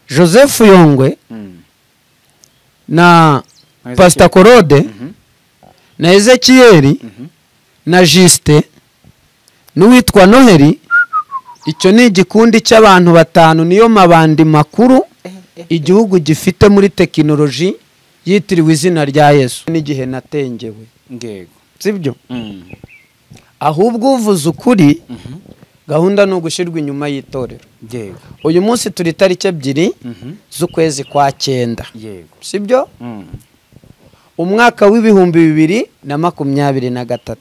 Joseph Yongwe na Pastor Korode na Ezekiel na Juste n'uwitwa Noheli. Icyo ni igikundi cy'abantu batanu, niyo mabandi makuru igihugu gifite muri tekinoloji yitiriwe izina rya Yesu. N'igihe natengewe ngego, sibyo? Ahubwo uvuze ukuri, gahunda ni ugushirwa inyuma y'itorero. Yego. Uyu munsi turi tariki 2 z'ukwezi kwa 9. Yego. Sibyo? Umwaka w'2023.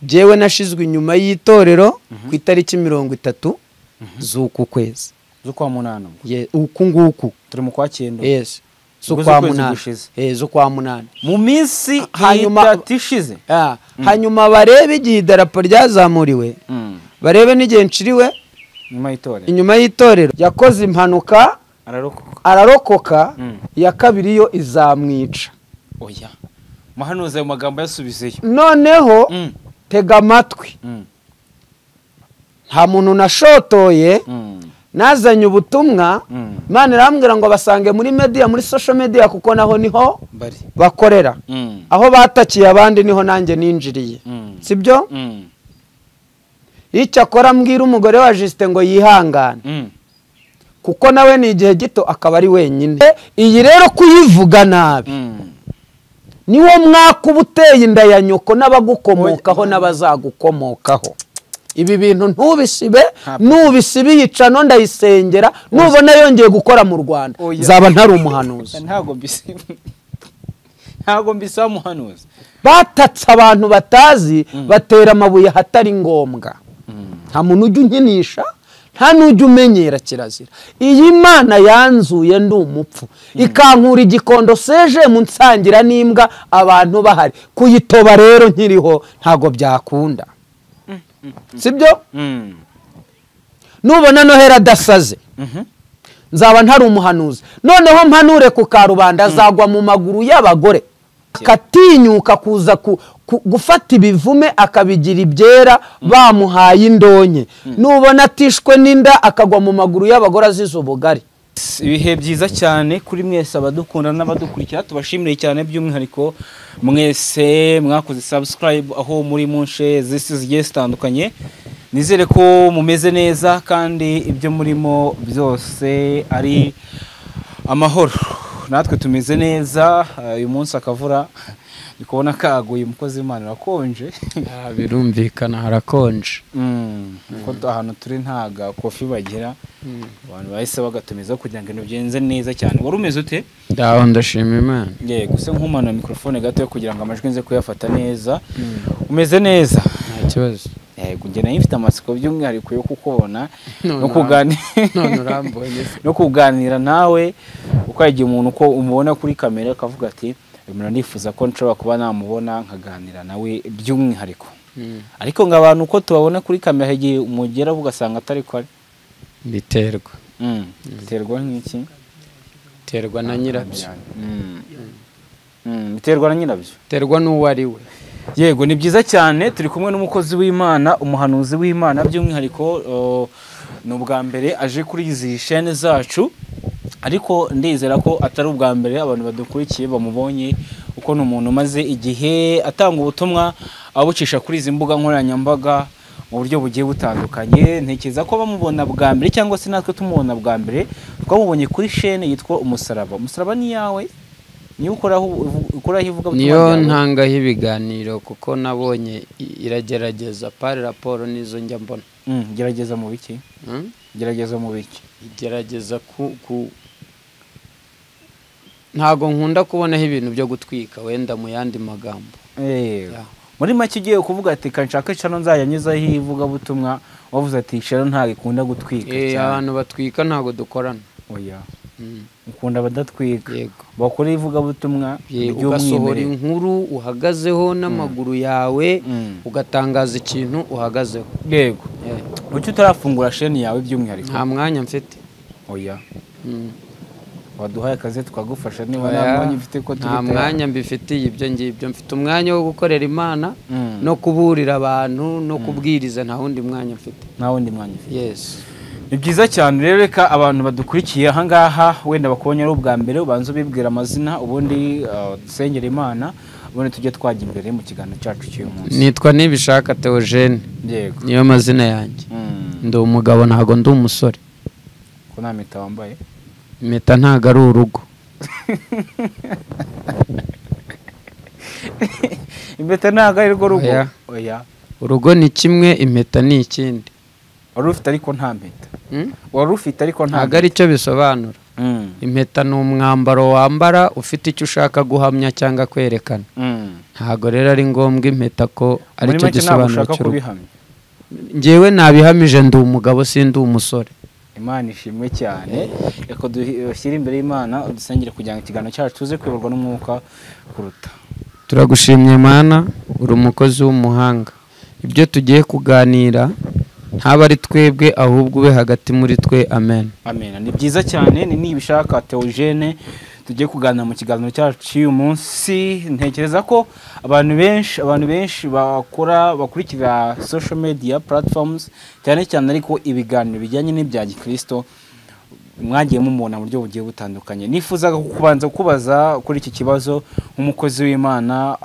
Jewe nashizwe inyuma y'itorero ku itariki 30 z'uku kwezi. Z'ukwa munani. Ye, uku nguku. Turi mu kwa 9. Yes. Z'ukwa munani. Z'ukwa munani. Mu minsi hanyuma tishize. Hanyuma barebe igihe idarapo ryazamuriwe. Barebe n'igihe nciriwe inyuma y'itorero. Yakoze impanuka ararokoka, ya kabiri yo izamwica. Oya. Muhanuzi ayo magambo yasubizeyo. Noneho tega amatwi. Nta muntu nashotoye, nazanye ubutumwa. Imana irambwira ngo basange muri media, muri social media, kuko naho niho bakorera. Aho batakiye abandi niho nanjye ninjiriye. Sibyo? Icyakora mbwira umugore wa Justin ngo yihangane, kuko nawe ni igihe gito akaba ari wenyine. Iyi rero kuyivuga nabi niwo mwaka uba uteye inda ya nyoko n'abagukomokaho n'abazagukomokaho. Ibi bintu ntubisibe, nubisibe yicano ndayisengera, nubona yongeye gukora mu Rwanda nzaba ntari umuhanuzi. Ntago mbisiba. Ntago mbisaba muhanuzi. Batatse abantu batazi, batera amabuye hatari ngombwa. Nta muntu ujya unkinisha, nta nujya umenyera kirazira. Iyi Mana yanzuye ndi umupfu, ikankura igikondo seje mu nsangira n'imbwa abantu bahari. Kuyitoba rero nkiriho ntago byakunda. Sibyo? Nubona Noheli adasaze nzaba ntari umuhanuzi. Noneho mpanure ku karubanda, azagwa mu maguru y'abagore, akatinyuka kuza gufata ibivume akabigira ibyera bamuhaye indonke. Nubona atishwe n'inda akagwa mu maguru y'abagore azize ubugari. Ibihe byiza cyane kuri mwese abadukunda n'abadukurikira, tubashimire cyane by'umwihariko mwese mwakoze subscribe aho muri munshe zisi zigiye zitandukanye. Nizere ko mumeze neza kandi ibyo murimo byose ari amahoro. Natwe tumeze neza. Uyu munsi akavura ndikubona kaguye, umukozi w'Imana arakonje. Birumvikana harakonje. Kuko ahantu turi ntaga kofi bagira, abantu bahise bagatumiza kugira ngo bigenze neza cyane. Wari umeze ute? Ndaho ndashima Imana. Yego, se nkumana microphone gato kugira ngo amajwi nze kuyafata neza. Umeze neza? Nta kibazo. Yego, nge nayo mfite amatsiko by'umwihariko yo kukubona no kuganira. None urambonye no kuganira nawe, uko yagiye umuntu uko umubona kuri kamera akavuga ati umuntu nifuza ko nshobora kuba namubona nkaganira nawe by'umwihariko. Ariko ngo abantu uko tubabona kuri kamera igihe umugera ugasanga atari ko ari. Biterwa. Biterwa n'iki? Biterwa na nyirabyo. Biterwa na nyirabyo. Biterwa n'uwo ari we. Yego, ni byiza cyane turi kumwe n'umukozi w'Imana, umuhanuzi w'Imana by'umwihariko. Ni ubwa mbere aje kuri izi chaîne zacu, ariko ndizera ko atari ubwa mbere abantu badukurikiye bamubonye, uko ni umuntu umaze igihe atanga ubutumwa abucisha kuri izi mbuga nkoranyambaga mu buryo bugiye butandukanye. Ntekereza ko bamubona bwa mbere cyangwa se natwe tumubona bwa mbere twamubonye kuri chaîne yitwa Umusaraba. Umusaraba ni yawe? Niyo ukoraho ivuga butumwa? Niyo ntangaho ibiganiro kuko nabonye iragerageza pari raporo nizo njya mbona. Gerageza mu biki? Gerageza mu biki? Gerageza ku ntago nkunda kubonaho ibintu byo gutwika wenda mu yandi magambo. Muri make ugiye kuvuga ati kanshaka chano nzayanyuzaho ivuga butumwa, wavuze ati chano ntago ikunda gutwika cyane. Abantu batwika ntago dukorana. Oya. Ukunda abadatwika. Bakora ivuga butumwa ugasohora inkuru uhagazeho n'amaguru yawe, ugatangaza ikintu uhagazeho. Yego. Ucyo utarafungura chaîne yawe by'umwihariko? Nta mwanya mfite. Oya. Waduhaye akazi tukagufasha niba nta mwanya ufite ko turi. Nta mwanya mbifitiye ibyo ngibyo, mfite umwanya wo gukorera Imana no kuburira abantu no kubwiriza, nta wundi mwanya mfite. Nta wundi mwanya ufite. Yes. Ni byiza cyane rero, reka abantu badukurikiye aha ngaha wenda bakubonye ari ubwa mbere, ubanza ubibwira amazina, ubundi dusengere Imana, ubundi tujye twajya imbere mu kiganiro cyacu cy'uyu munsi. Nitwa Nibishaka Theogene. Yego. Niyo mazina yanjye. Ndi umugabo, ntago ndi umusore. Ko nta mpeta wambaye? Impeta ntago ari urugo. Impeta ntago ari rwo rugo. Oya. Urugo ni kimwe, impeta ni ikindi. Wari ufite ariko nta mpeta. Wari ufite ariko ntago ari cyo bisobanura. Impeta ni umwambaro wambara ufite icyo ushaka guhamya cyangwa kwerekana. Ntago rero ari ngombwa impeta ko ari cyo gisobanuro cy'urugo. Njyewe nabihamije, ndi umugabo sindi umusore. Imana ishimwe cyane. Reka dushyire imbere y'Imana, dusengere kugira ngo ikiganiro cyacu tuze kuyoborwa n'umwuka kuruta. Turagushimye Mana, uri umukozi w'umuhanga. Ibyo tugiye kuganira ntaba ari twebwe ahubwo ube hagati muri twe. Amen. Amen. Ni byiza cyane. Ni Nibishaka Theogene tugiye kuganira mu kiganiro cyacu cy'uyu munsi. Ntekereza ko abantu benshi bakora bakurikira social media platforms cyane cyane, ariko ibiganiro bijyanye n'ibya Gikristo mwagiye mumubona mu buryo bugiye butandukanye. Nifuzaga kubanza kubaza kuri iki kibazo nk'umukozi w'Imana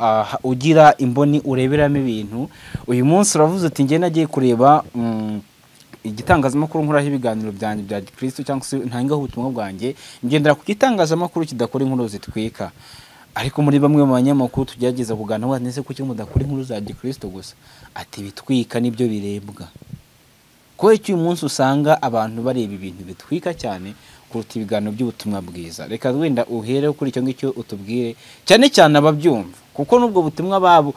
ugira imboni ureberamo ibintu. Uyu munsi uravuze uti njye nagiye kureba igitangazamakuru nkoraho ibiganiro byanjye bya Gikristo cyangwa se ntangaho ubutumwa bwanjye, ngendera ku gitangazamakuru kidakora inkuru zitwika. Ariko muri bamwe mu banyamakuru tugerageza kuganira ngo nese kuki mudakora inkuru za Gikristo gusa, ati bitwika nibyo birebwa. Ko iki uyu munsi usanga abantu bareba ibintu bitwika cyane kuruta ibiganiro by'ubutumwa bwiza. Reka wenda uhere kuri icyo ngicyo utubwire cyane cyane ababyumva, kuko nubwo butumwa babo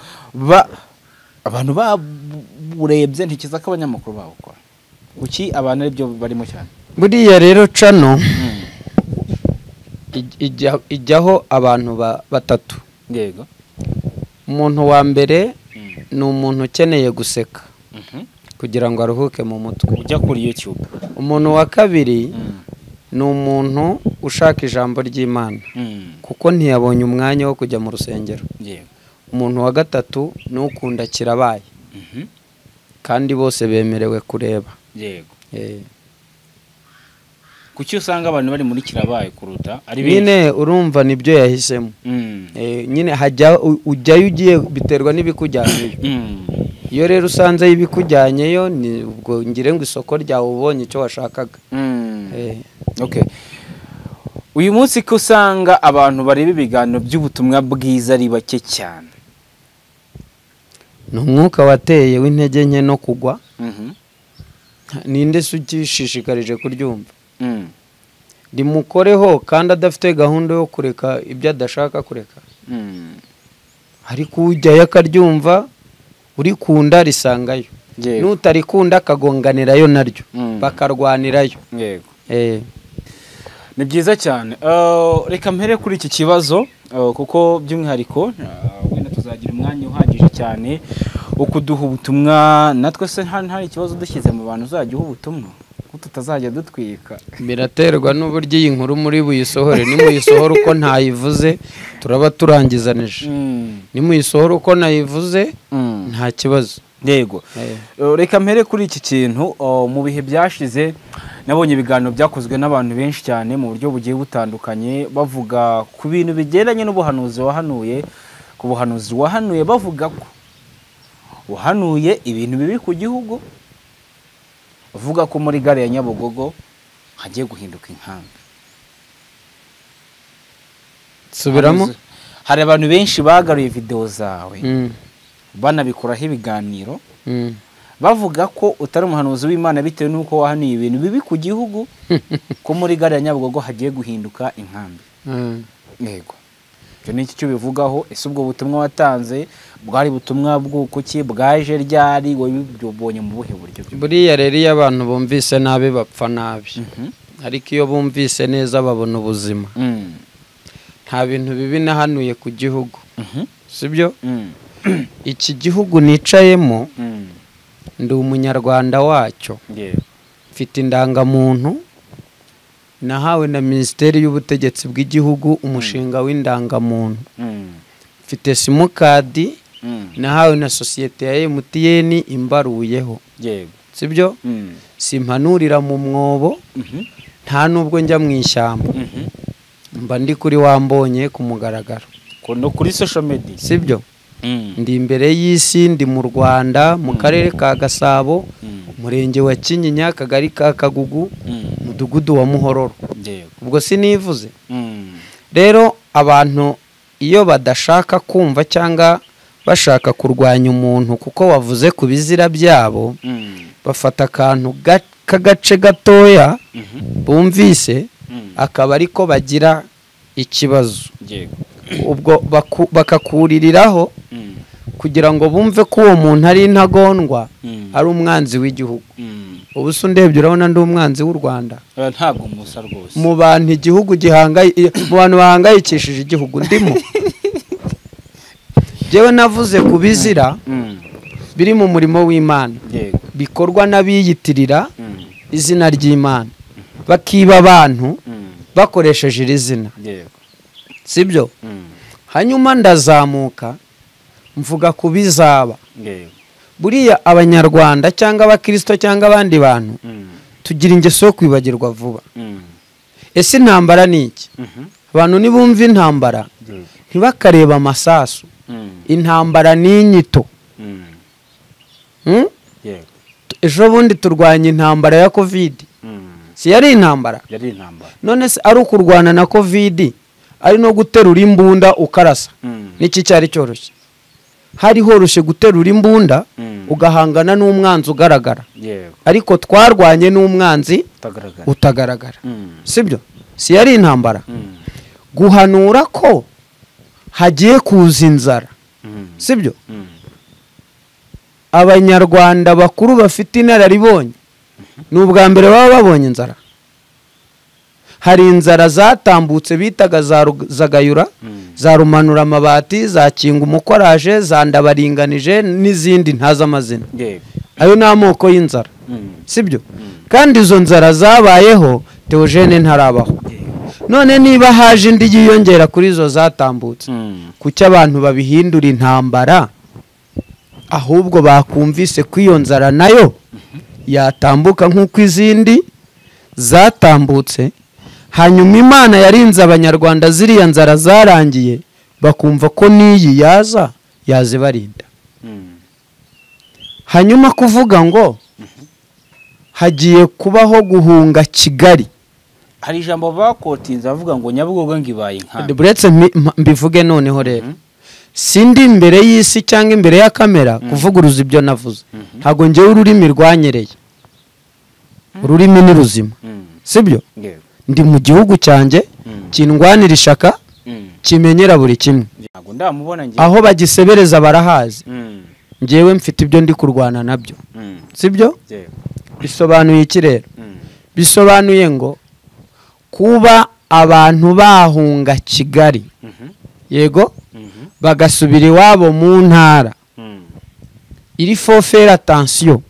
abantu baburebye ntikiza ko abanyamakuru babukora. Kuki abantu ari byo barimo cyane? Buriya rero cano ijyaho abantu batatu. Yego. Umuntu wa mbere ni umuntu ukeneye guseka kugira ngo aruhuke mu mutwe, ujya kuri YouTube. Umuntu wa kabiri ni umuntu ushaka ijambo ry'Imana kuko ntiyabonye umwanya wo kujya mu rusengero. Umuntu wa gatatu ni ukunda kirabaye, kandi bose bemerewe kureba. Yego. Kuki usanga abantu bari muri kirabaye kuruta ari benshi? Nyine urumva nibyo yahisemo. Nyine hajya ujyayo ugiye biterwa n'ibikujyanyeyo. Iyo rero usanze ibikujyanyeyo ni ubwo ngire ngo isoko ryawe ubonye icyo washakaga. Okay. Uyu munsi ko usanga abantu bareba ibiganiro by'ubutumwa bwiza ari bake cyane. Ni umwuka wateye w'intege nke no kugwa. Ninde se ugishishikarije kuryumva? Rimukoreho kandi adafite gahunda yo kureka ibyo adashaka kureka. Ariko ujyayo akaryumva, urikunda risangayo, nutarikunda akagonganirayo naryo, bakarwanirayo. Yego. Ni byiza cyane. Reka mpere kuri iki kibazo kuko by'umwihariko wenda tuzagira umwanya uhagije cyane wo kuduha ubutumwa. Natwe se hari ikibazo dushyize mu bantu uzajya uha ubutumwa ko tutazajya dutwika? Biraterwa n'uburyo iyi nkuru muri buyisohore. Nimuyisohora uko ntayivuze turaba turangizanije, nimuyisohora uko nayivuze nta kibazo. Yego. Reka mpere kuri iki kintu. Mu bihe byashize nabonye ibiganiro byakozwe n'abantu benshi cyane mu buryo bugiye butandukanye, bavuga ku bintu bigendanye n'ubuhanuzi wahanuye, ku buhanuzi wahanuye bavuga ko wahanuye ibintu bibi ku gihugu, uvuga ko muri gare ya Nyabugogo hagiye guhinduka inkambi. Subiramo. Hari abantu benshi bagaruye video zawe banabikoraho ibiganiro, bavuga ko utari umuhanuzi w'Imana bitewe n'uko wahanuye ibintu bibi ku gihugu, ko muri gare ya Nyabugogo hagiye guhinduka inkambi. Yego. Icyo ni cyo bivugaho. Ese ubwo butumwa watanze bwari butumwa bw'uko ki, bwaje ryari, wabibonye mu buhe buryo? Buriya rero iyo abantu bumvise nabi bapfa nabi, ariko iyo bumvise neza babona ubuzima. Nta bintu bibi nahanuye ku gihugu, sibyo? Iki gihugu nicayemo ndi umunyarwanda wacyo, mfite indangamuntu nahawe na Minisiteri y'Ubutegetsi bw'Igihugu, umushinga w'indangamuntu. Mfite simukadi nahawe na sosiyete ya MTN imbaruyeho, Sibyo? Simpanurira mu mwobo, nta nubwo njya mu ishyamba. Mba ndi kuri wambonye ku mugaragaro. No kuri social media. Sibyo? Ndi imbere y'isi, ndi mu Rwanda, mu karere ka Gasabo, umurenge wa Kinyinya, akagari ka Kagugu, mudugudu wa Muhororo. Ubwo sinivuze. Rero abantu iyo badashaka kumva cyangwa bashaka kurwanya umuntu kuko wavuze ku bizira byabo, bafata akantu k'agace gatoya bumvise akaba ariko bagira ikibazo. Ubwo bakakuririraho kugira ngo bumve ko uwo muntu ari intagondwa, ari umwanzi w'igihugu. Ubu se undebye urabona ndi umwanzi w'u Rwanda? Ntabwo musa rwose. Mu bantu igihugu gihangaye, mu bantu bahangayikishije igihugu ndimo. Jewe navuze ku bizira biri mu murimo w'Imana, bikorwa n'abiyitirira izina ry'Imana, bakiba abantu bakoresheje iri zina. Sibyo? Hanyuma ndazamuka mvuga ku bizaba. Buriya abanyarwanda cyangwa abakristo cyangwa abandi bantu tugira ingeso yo kwibagirwa vuba. Ese intambara ni iki? Abantu nibumva intambara ntibakareba amasasu. Intambara ni inyito. Ejo bundi turwanya intambara ya Covid. Si yari intambara? Yari intambara. None se ari ukurwana na Covid, ari no guterura imbunda ukarasa, niki cyari cyoroshye? Hari horoshye guterura imbunda ugahangana n'umwanzi ugaragara. Ariko twarwanye n'umwanzi utagaragara. Sibyo? Si yari intambara? Guhanura ko hagiye kuza inzara. Sibyo? Abanyarwanda bakuru bafite inararibonye ni ubwa mbere baba babonye inzara. Hari inzara zatambutse bitaga za Zagayura, za Rumanura amabati, za Kinga umukoraje, za Ndabaringanije n'izindi ntazi amazina. Ayo ni amoko y'inzara. Sibyo? Kandi izo nzara zabayeho Theogene ntarabaho. None niba haje indi yiyongera kuri izo zatambutse, kuki abantu babihindura intambara? Ahubwo bakumvise ko iyo nzara nayo yatambuka nk'uko izindi zatambutse. Hanyuma Imana yarinze abanyarwanda ziriya nzara zarangiye, bakumva ko n'iyi yaza yazibarinda. Hanyuma kuvuga ngo hagiye kubaho guhunga Kigali, hari ijambo bakotinze bavuga ngo Nyabugogo ngibaye inka. Buretse mbivuge noneho rero, sindi imbere y'isi cyangwa imbere ya kamera kuvuguruza ibyo navuze. Ntago ngewe ururimi rwanyereye, ururimi ni ruzima. Sibyo? Ndi mu gihugu cyanjye kindwanira ishaka, kimenyera buri kimwe. Aho bagisebereza barahazi. Ngewe mfite ibyo ndi kurwana nabyo. Sibyo? Bisobanuye iki rero? Bisobanuye ngo kuba abantu bahunga Kigali, yego, bagasubira iwabo mu ntara, iri faut faire attention,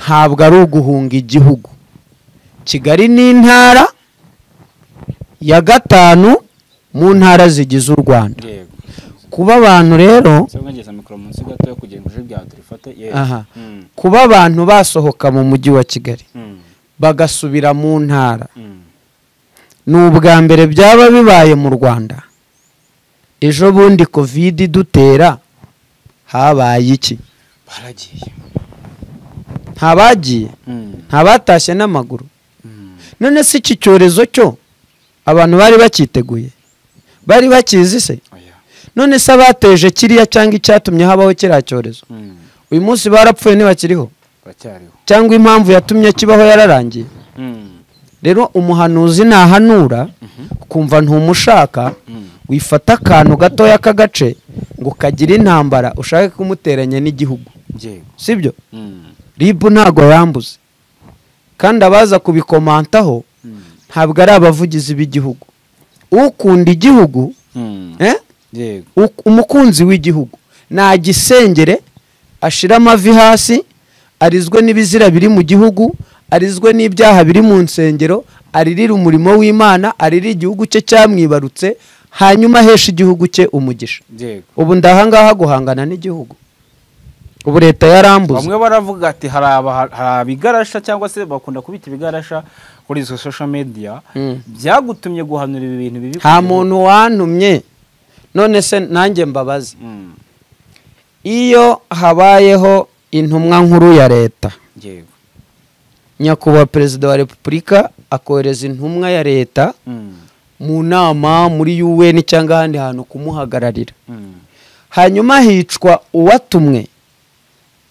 ntabwo ari uguhunga igihugu. Kigali ni intara ya 5 mu ntara zigize u Rwanda. Kuba abantu rero, kuba abantu basohoka mu mujyi wa Kigali bagasubira mu ntara, ni ubwa mbere byaba bibaye mu Rwanda. Ejo bundi Covid dutera habaye iki? Baragiye. Ntabagiye, ntabatashye n'amaguru. None se iki cyorezo cyo abantu bari bakiteguye? Bari bakizi se? None se abateje kiriya cyangwa icyatumye habaho kiriya cyorezo, uyu munsi barapfuye ntibakiriho? Cyangwa impamvu yatumye kibaho yararangiye? Rero umuhanuzi nahanura kumva ntumushaka, wifata akantu gatoya k'agace ngo kagira intambara ushake kumuteranya n'igihugu. Sibyo? Ribu ntago yambuze. Kandi abaza kubikomantaho ntabwo ari abavugizi b'igihugu. Ukunda igihugu, umukunzi w'igihugu nagisengere, ashira amavi hasi, arizwe n'ibizira biri mu gihugu, arizwe n'ibyaha biri mu nsengero, aririra umurimo w'Imana, aririra igihugu cye cyamwibarutse, hanyuma ahesha igihugu cye umugisha. Ubu ndahangaha guhangana n'igihugu. Ubu leta yarambuze. Bamwe baravuga ati hari abigarasha cyangwa se bakunda kubita ibigarasha kuri izo social media byagutumye guhanura ibi bintu bibi. Nta muntu wantumye. None se nanjye mbabaze, iyo habayeho intumwa nkuru ya leta, yego, nyakubahwa perezida wa repubulika akohereza intumwa ya leta mu nama muri UN cyangwa ahandi hantu kumuhagararira, hanyuma hicwa uwatumwe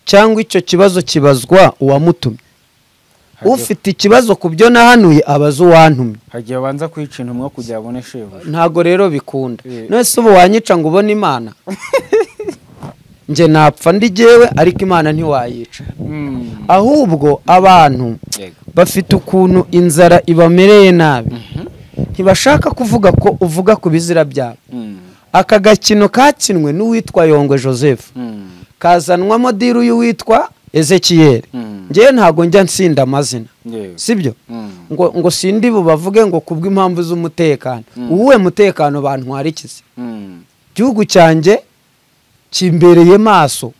cyangwa icyo kibazo kibazwa uwamutumye. Ufite ikibazo ku byo nahanuye abaza uwantumye. Hagiye abanza kwica intumwa kugira abone shebuja. Ntago rero bikunda. None se ubu wanyica ngo ubone Imana? Nje napfa ndi jewe, ariko Imana ntiwayica. Ahubwo abantu bafite ukuntu inzara ibamereye nabi, ntibashaka kuvuga ko uvuga ku bizira byabo. Aka gakino kakinwe n'uwitwa Yongwe Joseph, kazanwamo diru y'uwitwa Ezekiel. Ngewe ntago njya nsinda amazina, sibyo? Ngo sindi bubavuge ngo kubw'impamvu z'umutekano. Uwuhe mutekano bantwara ikize? Igihugu cyanjye kimbereye maso.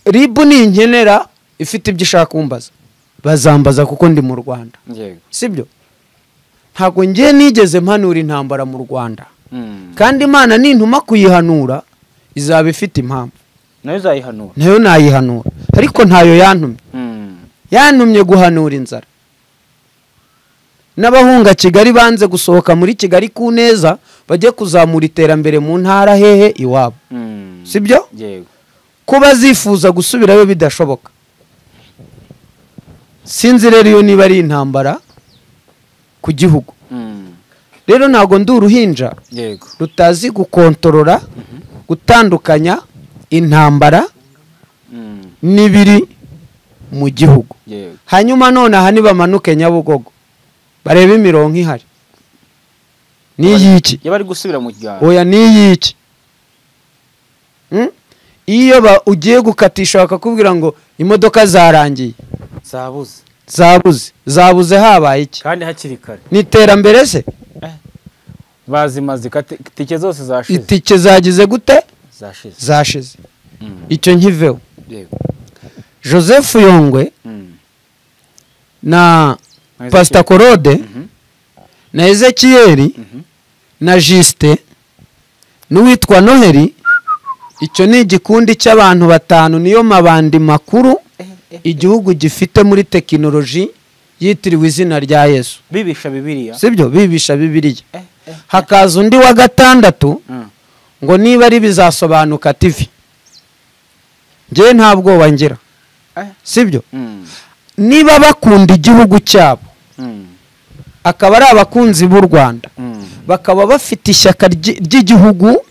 Ribu ni inkenera ifite ibyo ishaka kumbaza, bazambaza kuko ndi mu Rwanda, sibyo? Ntago ngiye nigeze mpanura intambara mu Rwanda, kandi Imana nintuma kuyihanura izaba ifite impamvu. Nayo uzayihanura? Nayo nayihanura, ariko ntayo yantumye. Yantumye guhanura inzara. N'abahunga Kigali banze gusohoka muri Kigali ku neza bajye kuzamura iterambere mu ntara hehe iwabo, sibyo? Yego. Kuba zifuza gusubirayo bidashoboka. Sinzi rero iyo niba ari intambara ku gihugu. Rero ntago ndi uruhinja rutazi gukontorora, gutandukanya intambara n'ibiri mu gihugu. Hanyuma none aha nibamanuke Nyabugogo barebe imirongo ihari. Niyiki? Yaba ari gusubira mu cyaro. Oya niyiki? Iyo ugiye gukatisha bakakubwira ngo imodoka zarangiye. Zabuze. Zabuze. Zabuze habaye iki? Kandi hakiri kare. Ni iterambere se? Bazimaze itike zose zashize. Itike zagize gute? Zashize. Zashize. Icyo nkiveho. Yego. Joseph Yongwe na Pastor Korode na Ezekiel na Juste n'uwitwa Noheli, icyo ni igikundi cy'abantu batanu, niyo mabandi makuru igihugu gifite muri tekinoloji yitiriwe izina rya Yesu. Bibisha Bibiliya. Sibyo? Bibisha Bibiliya. Hakaza undi wa gatandatu ngo niba ari bizasobanuka TV. Ngewe nta bwoba ngira, sibyo? Niba bakunda igihugu cyabo, akaba ari abakunzi b'u Rwanda, bakaba bafite ishyaka ry'igihugu,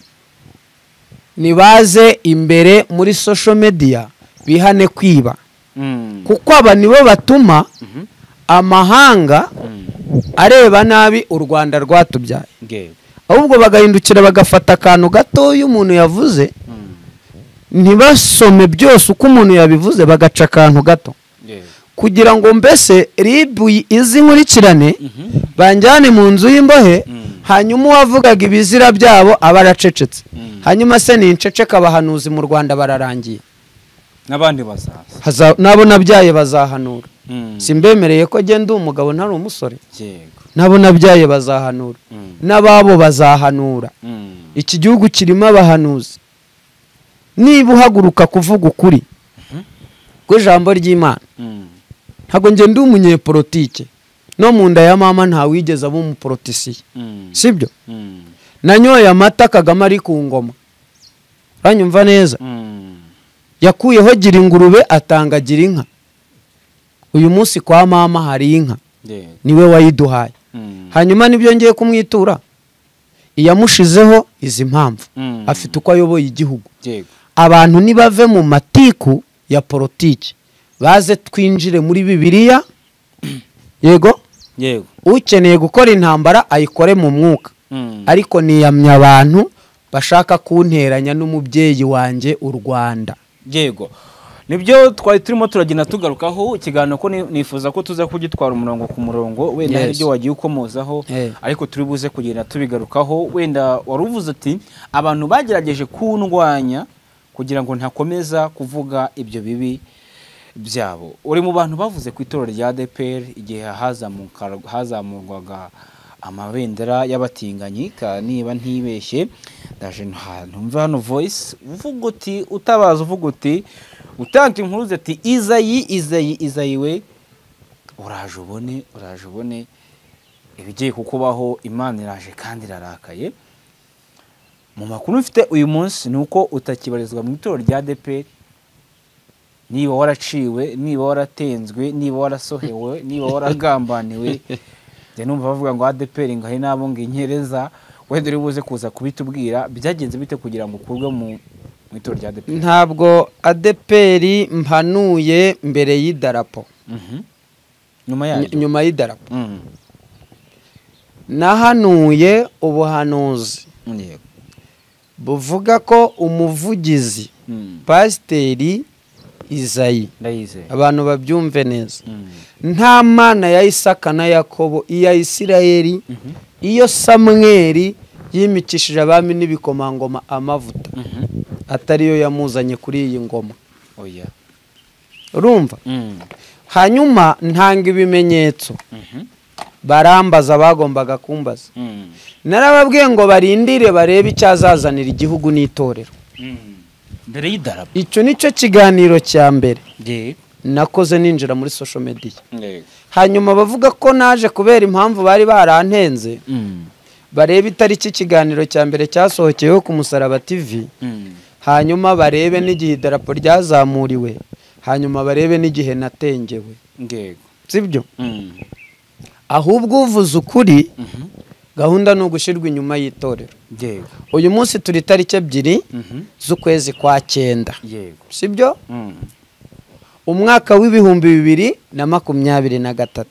nibaze imbere muri social media bihane kwiba. Kuko aba nibo batuma amahanga areba nabi u Rwanda rwatubyaye. Ahubwo bagahindukira bagafata akantu gatoya umuntu yavuze, ntibasome byose uko umuntu yabivuze, bagaca akantu gato kugira ngo mbese ribu izi nkurikirane banjyane mu nzu y'imbohe. Hanyuma uwavugaga ibizira byabo aba aracecetse. Hanyuma se ni inceceka abahanuzi mu Rwanda bararangiye, n'abandi bazaza, nabo nabyaye bazahanura. Simbemereye ko genda umugabo ntari umusore. Nabo nabyaye bazahanura, n'ababo bazahanura. Iki gihugu kirimo abahanuzi. Niba uhaguruka kuvuga ukuri kw'ijambo ry'Imana, ntabwo nge ndi umunyepolitike, no mu nda ya mama ntawigeze aba umupolitisiye, sibyo? Nanyoye amata Kagame ari ku ngoma, uranyumva neza? Yakuyeho gira ingurube atanga gira inka. Uyu munsi kwa mama hari inka, niwe wayiduhaye. Hanyuma nibyo ngiye kumwitura, iyamushizeho izi mpamvu afite uko ayoboye igihugu. Abantu nibave mu matiku ya politiki, baze twinjire muri Bibiliya. Yego? Yego. Ukeneye gukora intambara ayikore mu mwuka. Ariko niyamya abantu bashaka kunteranya n'umubyeyi wanjye u Rwanda. Yego. Nibyo twari turimo turagenda tugarukaho ikiganiro, ko nifuza ko tuza kugitwara umurongo ku murongo, wenda hari ibyo wagiye ukomozaho, ariko turi buze kugenda tubigarukaho. Wenda waruvuze ati abantu bagerageje kundwanya kugira ngo ntakomeza kuvuga ibyo bibi byabo. Uri mu bantu bavuze ku itorero rya ADEPR igihe hazamurwaga amabendera y'abatinganyi, niba ntibeshye ndaje ntumva hano voice uvuga uti, utabaza uvuga uti, utanga inkuru ati Izayi Izayi Izayi we, uraje ubone, uraje ubone ibigiye kukubaho, Imana iraje kandi irarakaye. Mu makuru mfite uyu munsi ni uko utakibarizwa mu itorero rya ADEPR, niba waraciwe, niba waratenzwe, niba warasohewe, niba waragambaniwe. Njye numva bavuga ngo ADEPR ngo hari n'abo ngo inkereza, wenda uri buze kuza kubitubwira byagenze bite kugira ngo ukurwe mu itorero rya ADEPR. Ntabwo ADEPR mpanuye mbere y'idarapo. Nyuma yaryo. Nyuma y'idarapo. Nahanuye ubuhanuzi buvuga ko umuvugizi Pasiteri Izayi, abantu babyumve neza, nta mana ya Isaka na Yakobo iya Isirayeli, iyo Samweli yimikishije abami n'ibikomangoma amavuta, atariyo yamuzanye kuri iyi ngoma. Oya. Urumva? Hanyuma ntanga ibimenyetso. Barambaza bagombaga kumbaza. Narababwiye ngo barindire barebe icyazazanira igihugu n'itorero. Mbere y'idarapo. Icyo nicyo kiganiro cya mbere nakoze ninjira muri social media. Hanyuma bavuga ko naje kubera impamvu bari barantenze, barebe itariki ikiganiro cya mbere cyasohokeyeho ku Musaraba TV, hanyuma barebe n'igihe idarapo ryazamuriwe, hanyuma barebe n'igihe natengewe. Sibyo? Ahubwo uvuze ukuri, gahunda ni ugushyirwa inyuma y'itorero. Uyu munsi turi tariki 2 z'ukwezi kwa 9. Sibyo? Umwaka w'2023.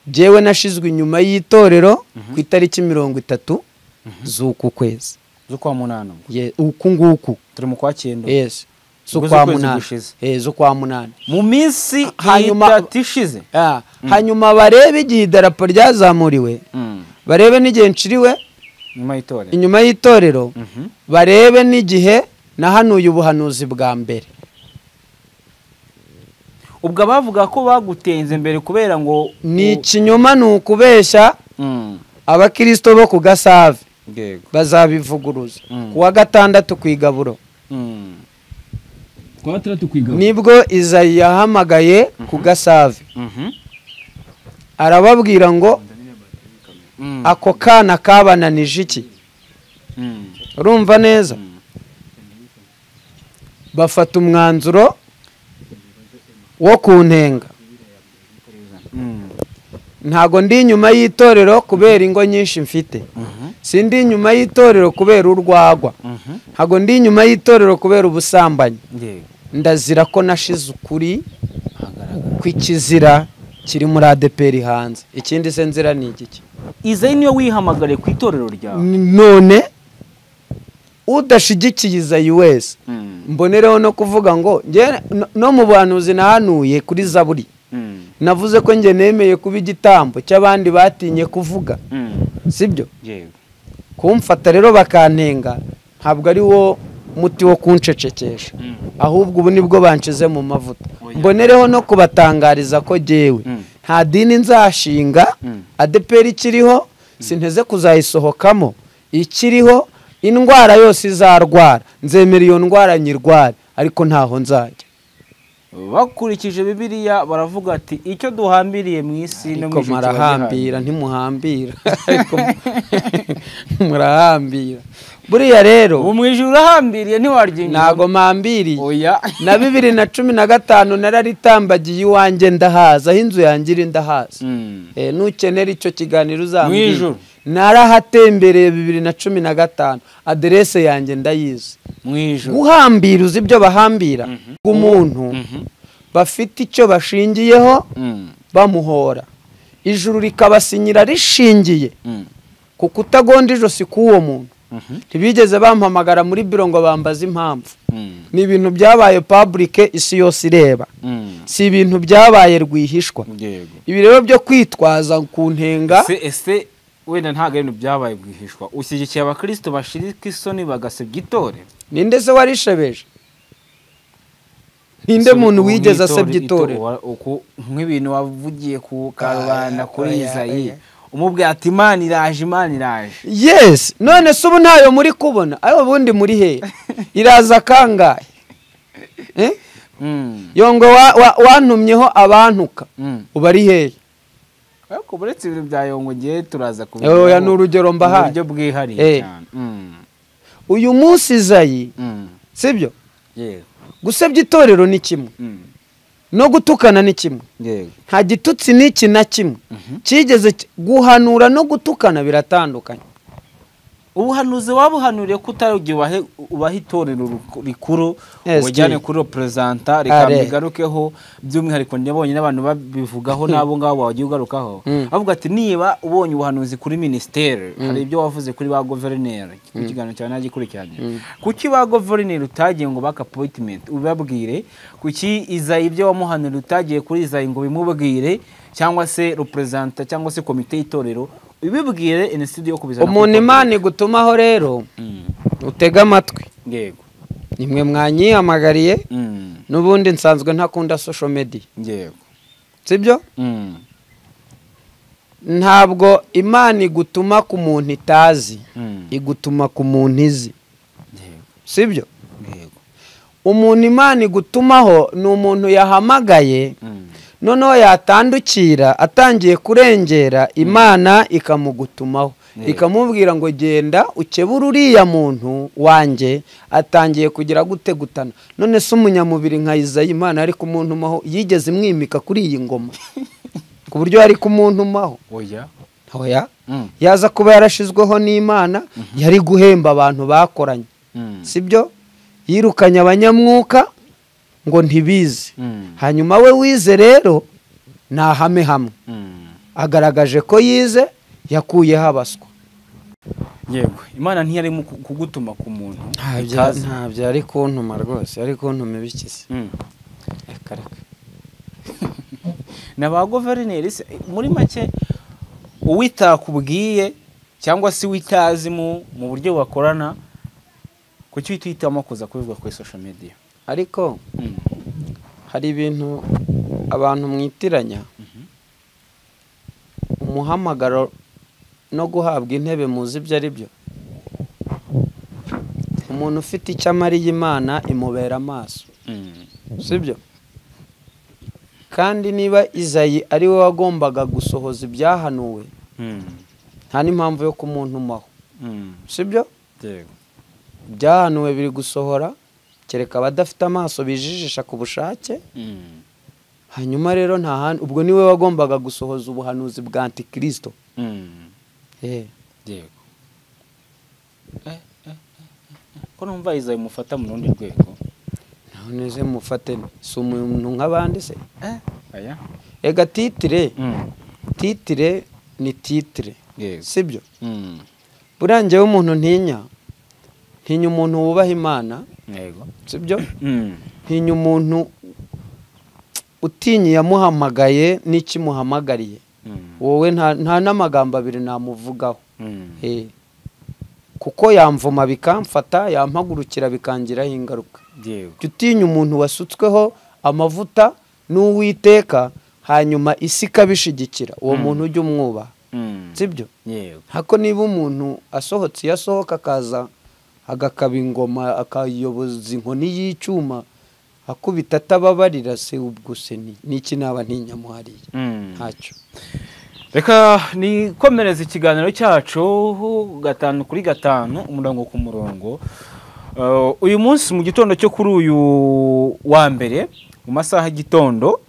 Jewe nashizwe inyuma y'itorero ku itariki 30 z'uku kwezi. Z'ukwa 8. Uku nguku. Turi mu kwa 9. Yes. Z'ukwa 8. Z'ukwa 8. Mu minsi itatu ishize. Hanyuma barebe igihe idarapo ryazamuriwe. Barebe n'igihe nciriwe inyuma y'itorero, barebe n'igihe nahanuye ubuhanuzi bwa mbere. Ubwo bavuga ko bagutenze mbere kubera ngo ni ikinyoma, ni ukubeshya. Abakristo bo ku Gasave bazabivuguruza kuwa gatandatu ku igaburo. Nibwo Izayi yahamagaye ku Gasave arababwira ngo ako kana kabananije iki? Urumva neza? Bafata umwanzuro wo kuntenga. Ntago ndi inyuma y'itorero kubera ingo nyinshi mfite. Sindi inyuma y'itorero kubera urwagwa. Ntago ndi inyuma y'itorero kubera ubusambanyi. Ndazira ko nashize ukuri kw'ikizira kiri muri ADEPR hanze. Ikindi se nzira ni igiki? Izayi niyo wihamagare ku itorero ryawe. None udashigikiye Izayi wese, mbonereho no kuvuga ngo nge no mu buhanuzi nahanuye kuri Zaburi, navuze ko nge nemeye kuba igitambo cy'abandi batinye kuvuga. Sibyo? Kumfata rero bakantenga ntabwo ari wo muti wo kuncecekesha, ahubwo ubu nibwo banshize mu mavuta. Mbonereho no kubatangariza ko jewe nta dini nzashinga, ADEPR ikiriho sinteze kuzayisohokamo, ikiriho indwara yose izarwara nzemera iyo ndwara nyirwara, ariko ntaho nzajya. Bakurikije Bibiliya baravuga ati icyo duhambiriye mu isi no mu ijuru marahambira, ntimuhambira ariko murahambira. Buriya rero ubu mu ijuru urahambiriye ntiwaryinjira. Ntago mpambiriye. Oya. Na 2015 nararitambagiye iwanjye ndahaza, aho inzu yanjye iri ndahaza. Nukenera icyo kiganiro uzambwira. Narahatembereye 2015, aderese yanjye ndayizi. Guhambira uzi ibyo bahambira umuntu bafite icyo bashingiyeho bamuhora, ijuru rikabasinyira rishingiye ku kutagonda ijosi k'uwo muntu. Ntibigeze bampamagara muri biro ngo bambaze impamvu. Ni ibintu byabaye public, isi yose ireba, si ibintu byabaye rwihishwa. Ibi rero byo kwitwaza ku ntenga. Ese Wenda ntago ibintu byabaye bwihishwa. Ushyigikiye abakristo bashirika isoni bagasebya itorero? Ninde se warishebeje? Ninde muntu wigeze asebya itorero? Nk'ibintu wavugiye ku karubanda kuri Izayi, umubwiye ati Imana iraje, Imana iraje. Yes, none se ubu ntayo muri kubona? Ayo ubundi muri he? Iraza kangahe? Yongo wantumyeho abantuka uba ari hehe? Ariko buretse ibintu bya Yongo ngiye turaza kubivuga. Oya, ni urugero mbahaye. Uburyo bwihariye cyane. Uyu munsi Izayi, sibyo? Yego. Gusebya itorero ni kimwe, no gutukana ni kimwe. Nta gitutsi n'iki na kimwe kigeze guhanura no gutukana biratandukanye. Ubuhanuzi wabuhanuriye ko utari ubaha itorero rikuru ujyane kuri representa, reka mbigarukeho by'umwihariko ndabonye n'abantu babivugaho n'abo ngabo wagiye ugarukaho, avuga ati niba ubonye ubuhanuzi kuri ministere, hari ibyo wavuze kuri ba governor ku kiganiro cyawe nagikurikiranye, kuki ba governor utagiye ngo baka appointment ubabwire? Kuki Izayi ibyo wamuhanuriye utagiye kuri Izayi ngo bimubwire, cyangwa se representa cyangwa se komite y'itorero ubibwire in studio kubizana? Umuntu Imana igutumaho rero utega amatwi. Yego. Nimwe mwanyihamagariye, n'ubundi nsanzwe ntakunda social media. Yego. Sibyo? Ntabwo Imana igutuma ku muntu itazi, igutuma ku muntu izi. Yego. Sibyo? Yego. Umuntu Imana igutumaho ni umuntu yahamagaye, noneho yatandukira atangiye kurengera, Imana ikamugutumaho, ikamubwira ngo genda ukebure uriya muntu wanjye atangiye kugira gutegutana. None se umunyamubiri nka Izayi Imana ari kumuntumaho yigeze imwimika kuri iyi ngoma ku buryo ari kumuntumaho? Oya. Oya. Yaza kuba yarashizweho n'Imana, yari guhemba abantu bakoranye. Sibyo? Yirukanye abanyamwuka ngo ntibize. Hanyuma we wize rero nahame hamwe, agaragaje ko yize, yakuyeho abaswa. Yego, Imana ntiyari kugutuma ku muntu ntabyo yari kuntuma rwose, yari kuntuma ibikize. Reka reka. Na ba governor se muri make uwitakubwiye cyangwa se witazi mu buryo bakorana, kuki uhitamo kuza kubivuga kuri social media? Ariko hari ibintu abantu mwitiranya, umuhamagaro no guhabwa intebe muzi ibyo ari byo. Umuntu ufite icyo amariye Imana imubera amaso, sibyo? Kandi niba Izayi ari we wagombaga gusohoza ibyahanuwe, nta n'impamvu yo kumuntumaho, sibyo? Ibyahanuwe biri gusohora, kereka abadafite amaso bijijisha ku bushake. Hanyuma rero nta handi, ubwo niwe wagombaga gusohoza ubuhanuzi bwa Antikristo. Yego. Ko numva Izayi mufata mu rundi rwego? None se mufate si umuntu nk'abandi se? Aya. Ega titire, titire ni titire, sibyo? Buriya njyewe umuntu ntinya, ntinya umuntu wubaha Imana. Yego. Sibyo? Ntinya umuntu utinye yamuhamagaye n'ikimuhamagariye. Wowe nta n'amagambo abiri namuvugaho. Kuko yamvuma bikamfata, yampagurukira bikangiraho ingaruka. Yego. Utinya umuntu wasutsweho amavuta n'Uwiteka, hanyuma isi ikabishigikira, uwo muntu ujye umwubaha. Sibyo? Yego. Hako niba umuntu asohotse, yasohoka akaza agakaba ingoma, akayoboza inkoni y'icyuma, akubita atababarira, se ubwo se niki naba ntinyamuhariye? Ntacyo. Reka nikomereze ikiganiro cyacu 5 kuri 5, umurongo ku murongo. Uyu munsi mu gitondo cyo kuri uyu wa mbere mu masaha y'igitondo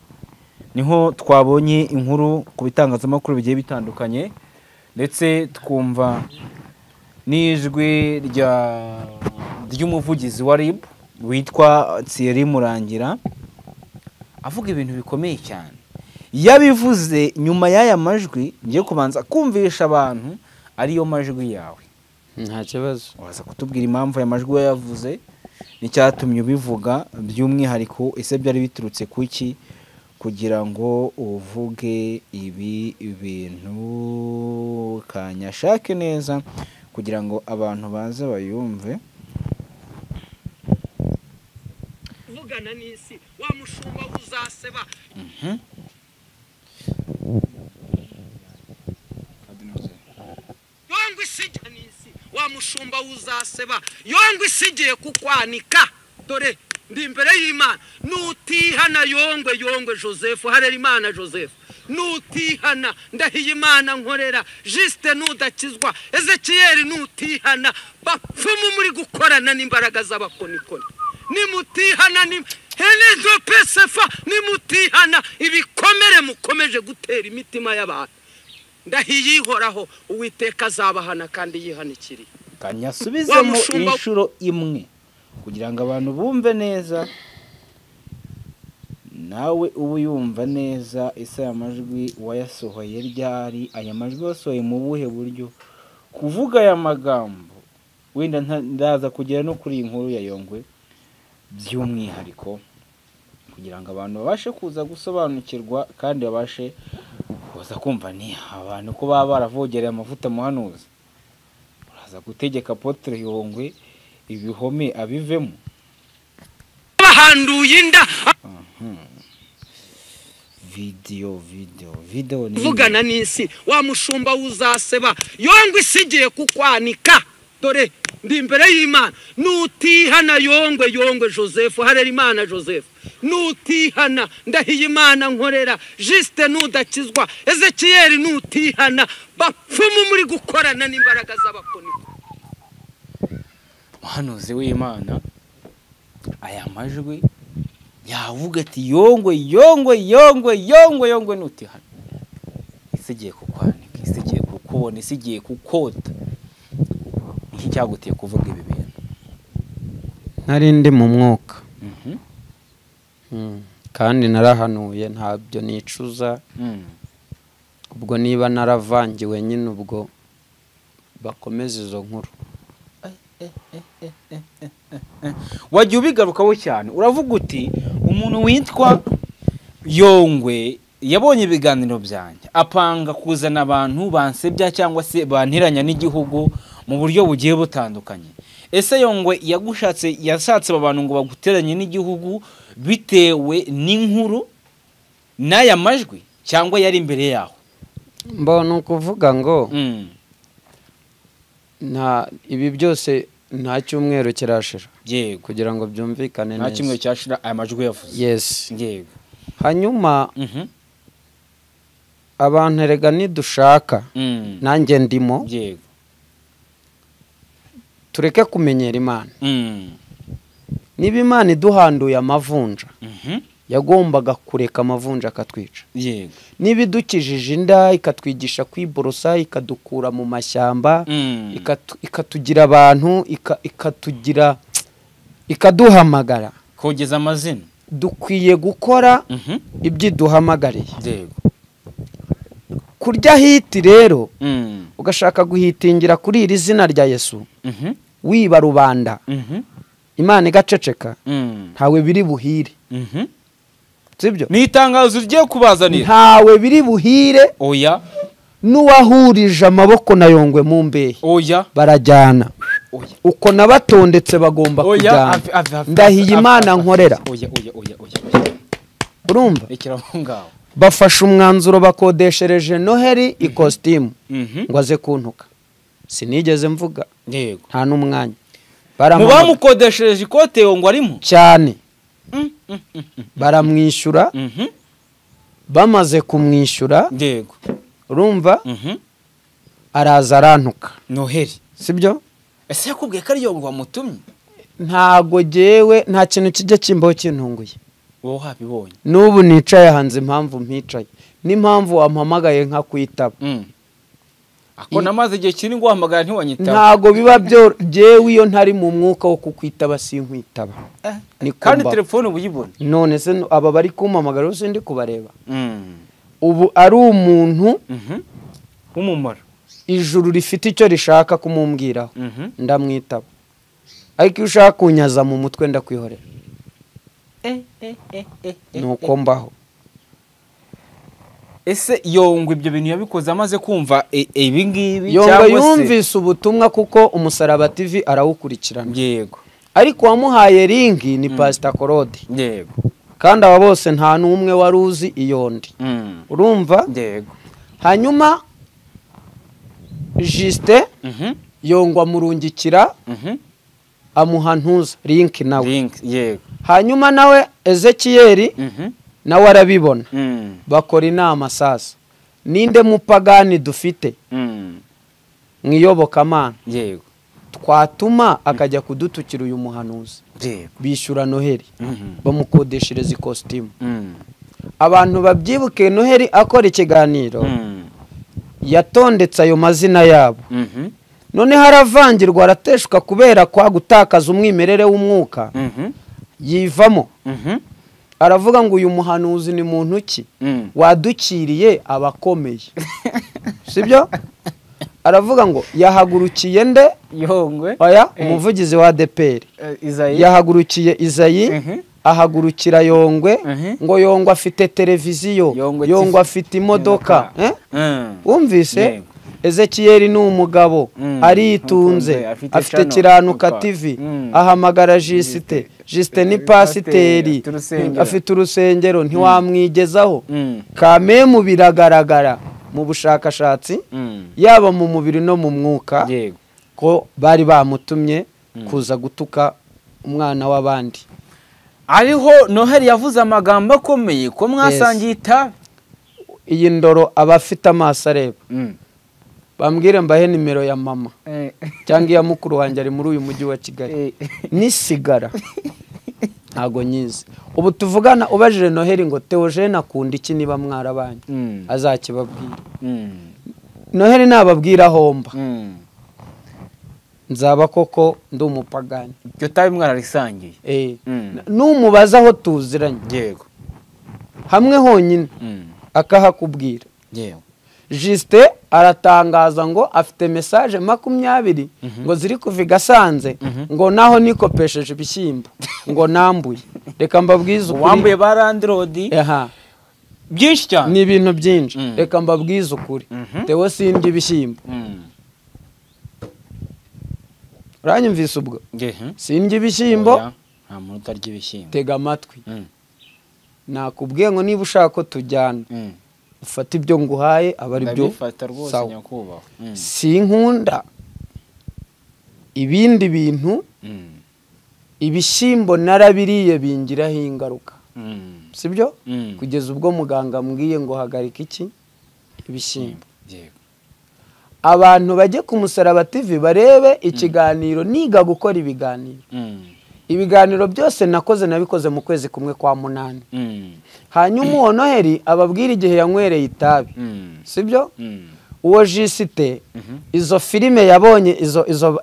niho twabonye inkuru ku bitangazamakuru bigiye bitandukanye, ndetse twumva n'ijwi ry'umuvugizi wa RIB witwa Thierry Murangira avuga ibintu bikomeye cyane. Yabivuze nyuma y'aya majwi ngiye kubanza kumvisha abantu ariyo majwi yawe. Nta kibazo. Waza kutubwira impamvu aya majwi yavuze n'icyatumye ubivuga by'umwihariko, ese byari biturutse kuki kugira ngo uvuge ibi bintu? Kanyashake neza kugira ngo abantu baze bayumve. Vugana n'isi wa mushumba uzaseba. Yongwe isigiye n'isi wa mushumba uzaseba, yongwe isigiye kukwanika. Dore ndi imbere y'Imana, nutihana Yongwe, Yongwe Joseph, harera Imana Joseph, nutihana ndahiye Imana nkorera Juste, nudakizwa Ezekiel, nutihana bapfumu muri gukorana n'imbaraga z'abakonikoni, nimutihana ni henezo pesefa, nimutihana ibikomere mukomeje gutera imitima y'abantu, ndahiye ihoraho Uwiteka azabahana kandi yihanikiriye. Kanyasubizemo inshuro imwe kugira ngo abantu bumve neza, nawe ubu yumva neza. Ese aya majwi wayasohoye ryari? Aya majwi wasohoye mu buhe buryo? Kuvuga aya magambo wenda ndaza kugera no kuri iyi nkuru ya Yongwe by'umwihariko, kugira ngo abantu babashe kuza gusobanukirwa kandi babashe kuza kumva ni abantu ko baba baravogereye amavuta muhanuzi. Uraza gutegeka Apotre Yongwe ibihome abivemo, bahanduye inda. Video ni vugana n'isi wa mushumba uzaseba, yongwe isigiye kukwanika. Dore ndi imbere y'Imana, nutihana Yongwe, Yongwe Joseph, harera Imana Joseph, nutihana ndahiye Imana nkorera Juste, nudakizwa Ezekiel, nutihana bapfumu muri gukorana n'imbaraga z'abakonikoni. Muhanuzi w'Imana, aya majwi yavuga ati Yongwe, Yongwe, Yongwe, Yongwe, Yongwe nutihana, isi igiye kukwanika, isi igiye kukubona, isi igiye kukota. Iki cyaguteye kuvuga ibi bintu? Nari ndi mu mwuka kandi narahanuye, ntabyo nicuza. Ubwo niba naravangiwe nyine ubwo bakomeza izo nkuru. Wajya ubigarukaho cyane, uravuga uti umuntu witwa Yongwe yabonye ibiganiro byanjye apanga kuzana abantu bansebya cyangwa se bantiranya n'igihugu mu buryo bugiye butandukanye. Ese Yongwe yagushatse, yashatse abantu ngo baguteranye n'igihugu bitewe n'inkuru n'aya majwi cyangwa yari imbere yaho? Mbona ukuvuga ngo nta ibi byose nta cyumweru kirashira. Yego, kugira ngo byumvikane neza. Nta cyumweru cyashira aya majwi yavuze. Yes. Yego. Hanyuma abantu erega nidushaka, nanjye ndimo. Yego. Tureke kumenyera Imana. Niba Imana iduhanduye amavunja, yagombaga kureka amavunja akatwica. Yego. Niba idukijije inda ikatwigisha kwiborosa, ikadukura mu mashyamba, ikatugira abantu, ikatugira, ikaduhamagara, kogeza amazina, dukwiye gukora ibyo iduhamagariye. Yego. Kurya hiti rero, ugashaka guhitingira kuri iri zina rya Yesu, wiba rubanda, Imana igaceceka, ntawe biri buhire. Sibyo? Ni itangazo rigiye kubazanira. Ntawe biri buhire. Oya. N'uwahurije amaboko na Yongwe mu mbehe. Oya. Barajyana. Oya. Uko nabatondetse bagomba kujyana. Ndahiye Imana nkorera. Oya, oya, oya, oya. Urumva? Rekera aho ngaho. Bafashe umwanzuro bakodeshereje Noheli ikositimu ngo aze kuntuka. Sinigeze mvuga. Yego. Nta n'umwanya. Mu bamukodeshereje ikote Yongwe arimo cyane. Baramwishyura. Bamaze kumwishyura. Yego. Urumva? Araza arantuka. Noheli. Sibyo? Ese yakubwiye ko ari Yongwe wamutumye? Ntago jewe nta kintu kijya kimbaho kintunguye. Wowe wabibonye. N'ubu nicaye hanze impamvu mpicaye n'impamvu wampamagaye nka kwitaba. Ako namaze igihe kinini guhamagara ntiwanyitaba. Ntago biba byo jewe iyo ntari mu mwuka wo kukwitaba sinkwitaba. Kandi telefone ubuyibona. None se aba bari kumpamagara ubu sindi kubareba. Ubu ari umuntu w'umumaro. Ijuru rifite icyo rishaka kumumbwiraho, ndamwitaba. Ariko iyo ushaka kunyaza mu mutwe ndakwihorera. Nuko mbaho. Ese Yongwe ibyo bintu yabikoze amaze kumva ibi ngibi? Yongwe yumvise ubutumwa kuko Umusaraba TV arawukurikirana. Yego. Ariko wamuhaye link ni Pastor Claude. Yego. Kandi aba bose nta n'umwe wari uzi iyo ndi. Urumva? Yego. Hanyuma Justin Yongwa murungikira amuha ntuza link nawe. Link, yego. Hanyuma nawe Ezekiel nawe arabibona. Bakora inama sasa. Ninde mupagani dufite mwiyobokamana? Yego. Twatuma akajya kudutukira uyu muhanuzi. Yego. Bishyura Noheli, bamukodeshereza ikositimu. Abantu babyibuke Noheli akora ikiganiro yatondetse ayo mazina yabo. Noneho aravangirwa, arateshwa kubera kwa gutakaza umwimerere w'umwuka, yivamo. Aravuga ngo uyu muhanuzi ni muntu ki wadukiriye abakomeye, sibyo? Aravuga ngo yahagurukiye nde? Yongwe. Oya, umuvugizi wa ADPR Izayi. Yahagurukiye Izayi, ahagurukira Yongwe, ngo Yongwe afite televiziyo, Yongwe afite imodoka. Wumvise? Ezekiel ni umugabo, aritunze, afite Kiranuka TV, ahamagara Justin. Justin ni pasiteri, afite urusengero, ntiwamwigezaho. Kamemu biragaragara mu bushakashatsi, yaba mu mubiri no mu mwuka, ko bari bamutumye kuza gutuka umwana w'abandi. Ariho Noheli yavuze amagambo akomeye ko mwasangiye itabi. Iyi ndoro abafite amaso areba, bambwire mbahe nimero ya mama cyangwa iya mukuru wanjye ari muri uyu mujyi wa Kigali. Nisigara ntago nyizi. Ubu tuvugana ubajije Noheli ngo Theogene akunda iki niba mwarabanye, azakibabwira. Noheli nababwira homba, nzaba koko ndi umupagani. Iryo tabi mwararisangiye. Numubaza aho tuziranye, yego, hamwe honyine akahakubwira. Yego. Justin aratangaza ngo afite message 20 ngo ziri kuva i Gasanze, ngo naho nikopesheje ibishyimbo ngo nambuye. Reka mbabwize ukuri, wambuye ba landlord byinshi cyane, ni ibintu byinshi. Reka mbabwize ukuri, Theo sindya ibishyimbo. Uranyumvise ubwo? Sindya ibishyimbo. Nta muntu utarya ibishyimbo. Tega amatwi. Nakubwiye ngo niba ushaka ko tujyana, ufata ibyo nguhaye aba ari byo. Sinkunda ibindi bintu, ibishyimbo narabiriye bingiraho ingaruka, sibyo? Kugeza ubwo muganga ambwiye ngo hagarika iki ibishyimbo. Abantu bajye ku Musaraba TV barebe ikiganiro niga gukora ibiganiro. Ibiganiro byose nakoze nabikoze mu kwezi kumwe kwa 8. Hanyuma uwo Noheli ababwira igihe yanywereye itabi, sibyo? Uwo Justin izo filime yabonye, izo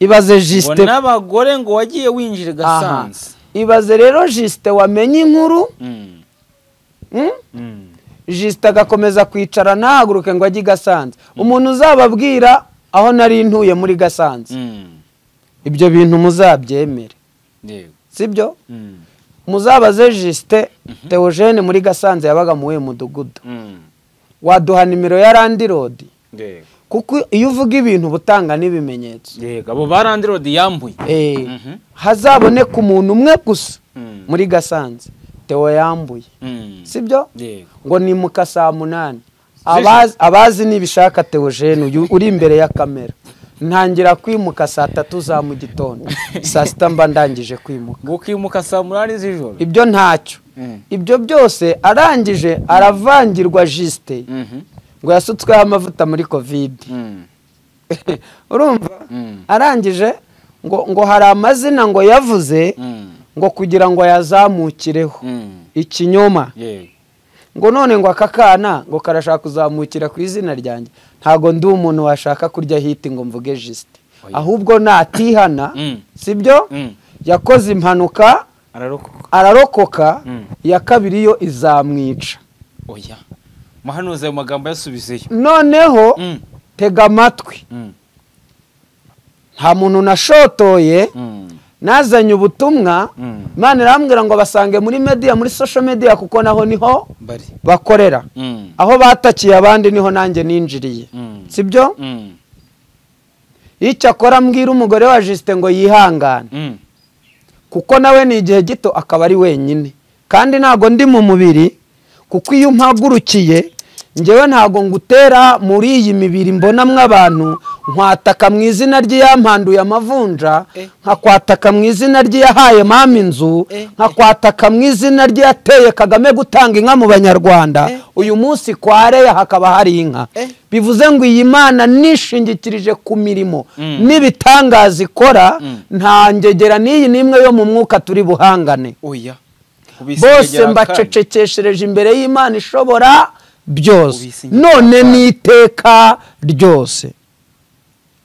ibaze Justin n'abagore ngo wagiye winjira Gasanze. Ibaze rero Justin wamenye inkuru, Justin agakomeza kwicara ntahaguruke ngo ajye Gasanze. Umuntu uzababwira aho nari ntuye muri Gasanze, ibyo bintu muzabyemere, sibyo? Muzabaze Justin Theogene muri Gasanze yabaga mu we mudugudu, waduha nimero ya landlord, kuko iyo uvuga ibintu butanga n'ibimenyetso. Yego, abo ba landlord yambuye. Hazaboneka umuntu umwe gusa muri Gasanze Theo yambuye, sibyo? Ngo ni muka saa 8. Abazi nibishaka Theogene uri imbere ya kamera, ntangira kwimuka saa 3 za mu gitondo, saa 6 mba ndangije kwimuka. Gukimuka saa 8 z'ijoro, ibyo ntacyo. Ibyo byose arangije aravangirwa Justin ngo yasutsweho amavuta muri Covid. Urumva? Arangije ngo hari amazina ngo yavuze ngo kugira ngo yazamukireho ikinyoma. Ngo none ngo akakana ngo karashaka kuzamukira ku izina ryanjye. Ntago ndi umuntu washaka kurya hiti ngo mvuge Justin, ahubwo natihana, sibyo? Yakoze impanuka ararokoka, ya kabiri yo izamwica. Oya, muhanuzi ayo magambo yasubizeyo. Noneho tega amatwi, nta muntu nashotoye, Nazanye ubutumwa, Imana irambwira ngo basange muri media, muri social media, kuko naho niho bakorera. Aho batakiye abandi niho nanjye ninjiriye. Sibyo? Icyakora mbwira umugore wa Justin ngo yihangane, kuko nawe ni igihe gito akaba ari wenyine. Kandi ntago ndi mu mubiri, kuko iyo mpagurukiye njyewe ntago ngutera muri iyi mibiri mbonamwe abantu, nkwataka mu izina ry'iyampanduye amavunja, nkakwataka mu izina ry'iyahaye mama inzu, nkakwataka mu izina ry'iyateye Kagame gutanga inka mu Banyarwanda. Uyu munsi kwa Reya hakaba hari inka. Bivuze ngo iyi Mana nishingikirije ku mirimo n'ibitangaza ikora, nta ngegera n'iyi n'imwe yo mu mwuka turi buhangane. Bose mbacecekeshereje imbere y'Imana ishobora byose, none n'iteka ryose.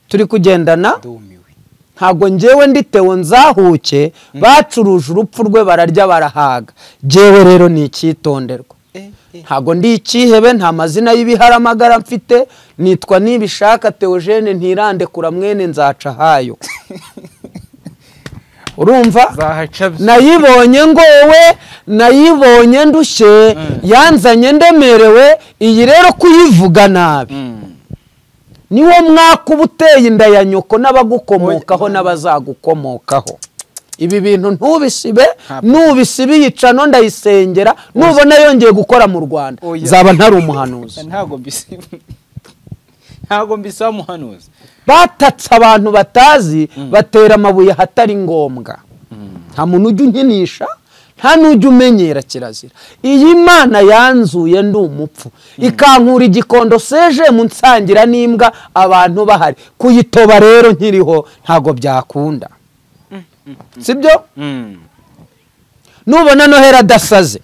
Turi kugendana, ntago njyewe nditewe nzahuke. Bacuruje urupfu rwe bararya barahaga. Jyewe rero ni icyitonderwa, ntago ndi ikihebe, nta mazina y'ibiharamagara mfite. Nitwa Nibishaka Theogene, ntirandekura mwene nzaca hayo. Urumva? Nayibonye ngowe, nayibonye ndushye, yanzanye ndemerewe. Iyi rero kuyivuga nabi niwo mwaka uba uteye inda ya nyoko n'abagukomokaho n'abazagukomokaho. Ibi bintu ntubisibe, nubisibe yicano ndayisengera. Nubona yongeye gukora mu Rwanda nzaba ntari umuhanuzi. Ntago mbisaba muhanuzi. Batatse abantu batazi, batera amabuye hatari ngombwa. Nta muntu ujya unkinisha, nta n'ujya umenyera, kirazira. Iyi Mana yanzuye ndi umupfu, ikankura igikondo seje mu nsangira n'imbwa abantu bahari. Kuyitoba rero nkiriho ntago byakunda. Sibyo? Nubona Noheli adasaze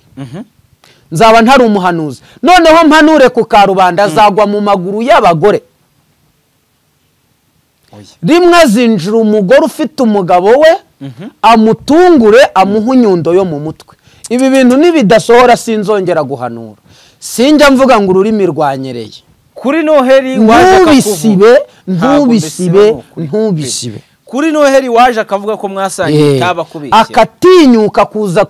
nzaba ntari umuhanuzi. Noneho mpanure ku karubanda, azagwa mu maguru y'abagore. Rimwe azinjira umugore ufite umugabo we, amutungure, amuha inyundo yo mu mutwe. Ibi bintu nibidasohora sinzongera guhanura. Sinjya mvuga ngo ururimi rwanyereye. Kuri Noheli waje akakuvuga, ntubisibe, ntubisibe. Kuri Noheli waje akavuga ko mwasangiye tabakubeshya, akatinyuka kuza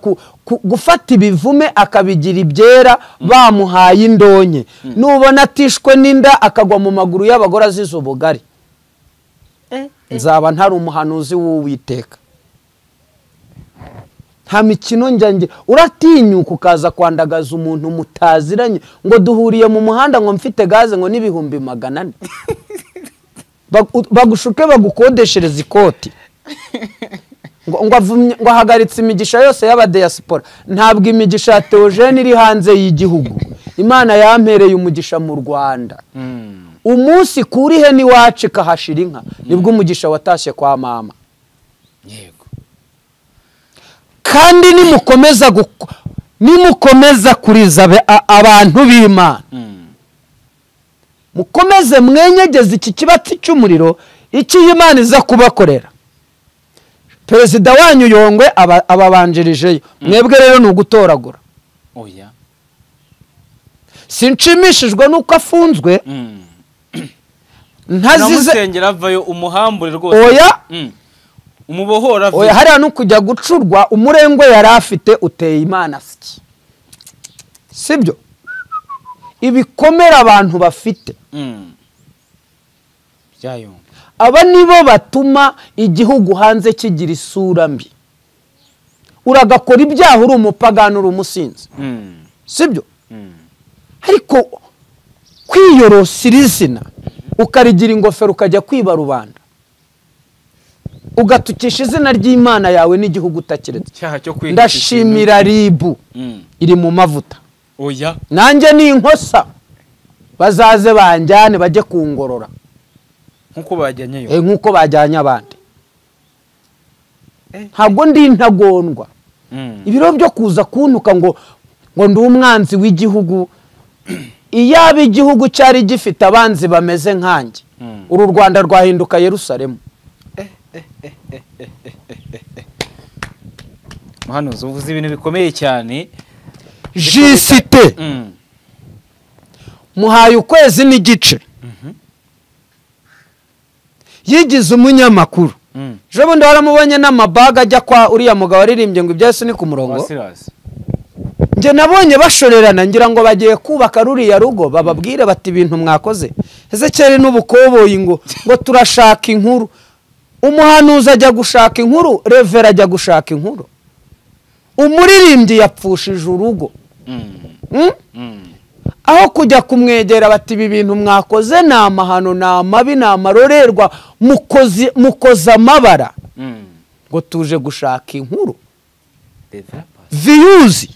gufata ibivume akabigira ibyera, bamuhaye indonke. Nubona atishwe n'inda akagwa mu maguru y'abagore azize ubugari, nzaba ntari umuhanuzi w'Uwiteka. Nta mikino njyange. Uratinyuka ukaza kwandagaza umuntu mutaziranye ngo duhuriye mu muhanda ngo mfite gaze ngo n'ibihumbi 400. Bagushuke bagukodeshereza ikoti ngo ahagaritse imigisha yose y'abadiaspora. Ntabwo imigisha ya Theogene iri hanze y'igihugu. Imana yampereye umugisha mu Rwanda. Umunsi kurihe niwacu ikahashira inka, nibwo umugisha watashye kwa mama. Yego. Kandi nimukomeza kuriza abantu b'Imana, mukomeze mwenyegeze iki kibatsi cy'umuriro, iki Imana iza kubakorera. Perezida wanyu Yongwe ababanjirijeyo, mwebwe rero ni ugutoragura. Oya. Sinshimishijwe nuko afunzwe. Ntazize namusengera avayo umuhambure rwose. Oya. Umubohora. Oya, hariya no kujya gucurwa umurengwe yari afite uteye Imana siki. Sibyo? Ibikomera abantu bafite. Aba nibo batuma igihugu hanze kigira isura mbi. Uragakora ibyaha uri umupagani, uri umusinzi. Sibyo? Ariko kwiyorosira izina ukarigira ingofero ukajya kwiba rubanda, ugatukisha izina ry'Imana yawe n'igihugu utakiretse. Ndashimira ribu iri mu mavuta. Oya. Nanjye ni inkosa, bazaze banjyane bajye kungorora nkuko bajyanyeyo, nkuko bajyanye abandi. Ntabwo ndi intagondwa. Ibiro byo kuza kuntuka ngo ndi umwanzi w'igihugu. Iyaba igihugu cyari gifite abanzi bameze nkanjye, uru Rwanda rwahinduka Yerusalemu. Muhanuzi, uvuze ibintu bikomeye cyane. Jisite muhaye ukwezi n'igice, yigize umunyamakuru. Ejo bundi waramubonye n'amabaga ajya kwa uriya mugabo aririmbye ngo ibya Yesu ni ku murongo. Njye nabonye bashorerana ngira ngo bagiye kubaka ruriya rugo, bababwire bati ibintu mwakoze. Ezekiyeli n'ubukoboyi ngo turashaka inkuru. Umuhanuzi ajya gushaka inkuru, revera ajya gushaka inkuru. Umuririmbyi yapfushije urugo. Aho kujya kumwegera bati ibi bintu mwakoze ni amahano, ni amabi, ni amarorerwa, mukoze amabara. Ngo tuje gushaka inkuru. Viyuzi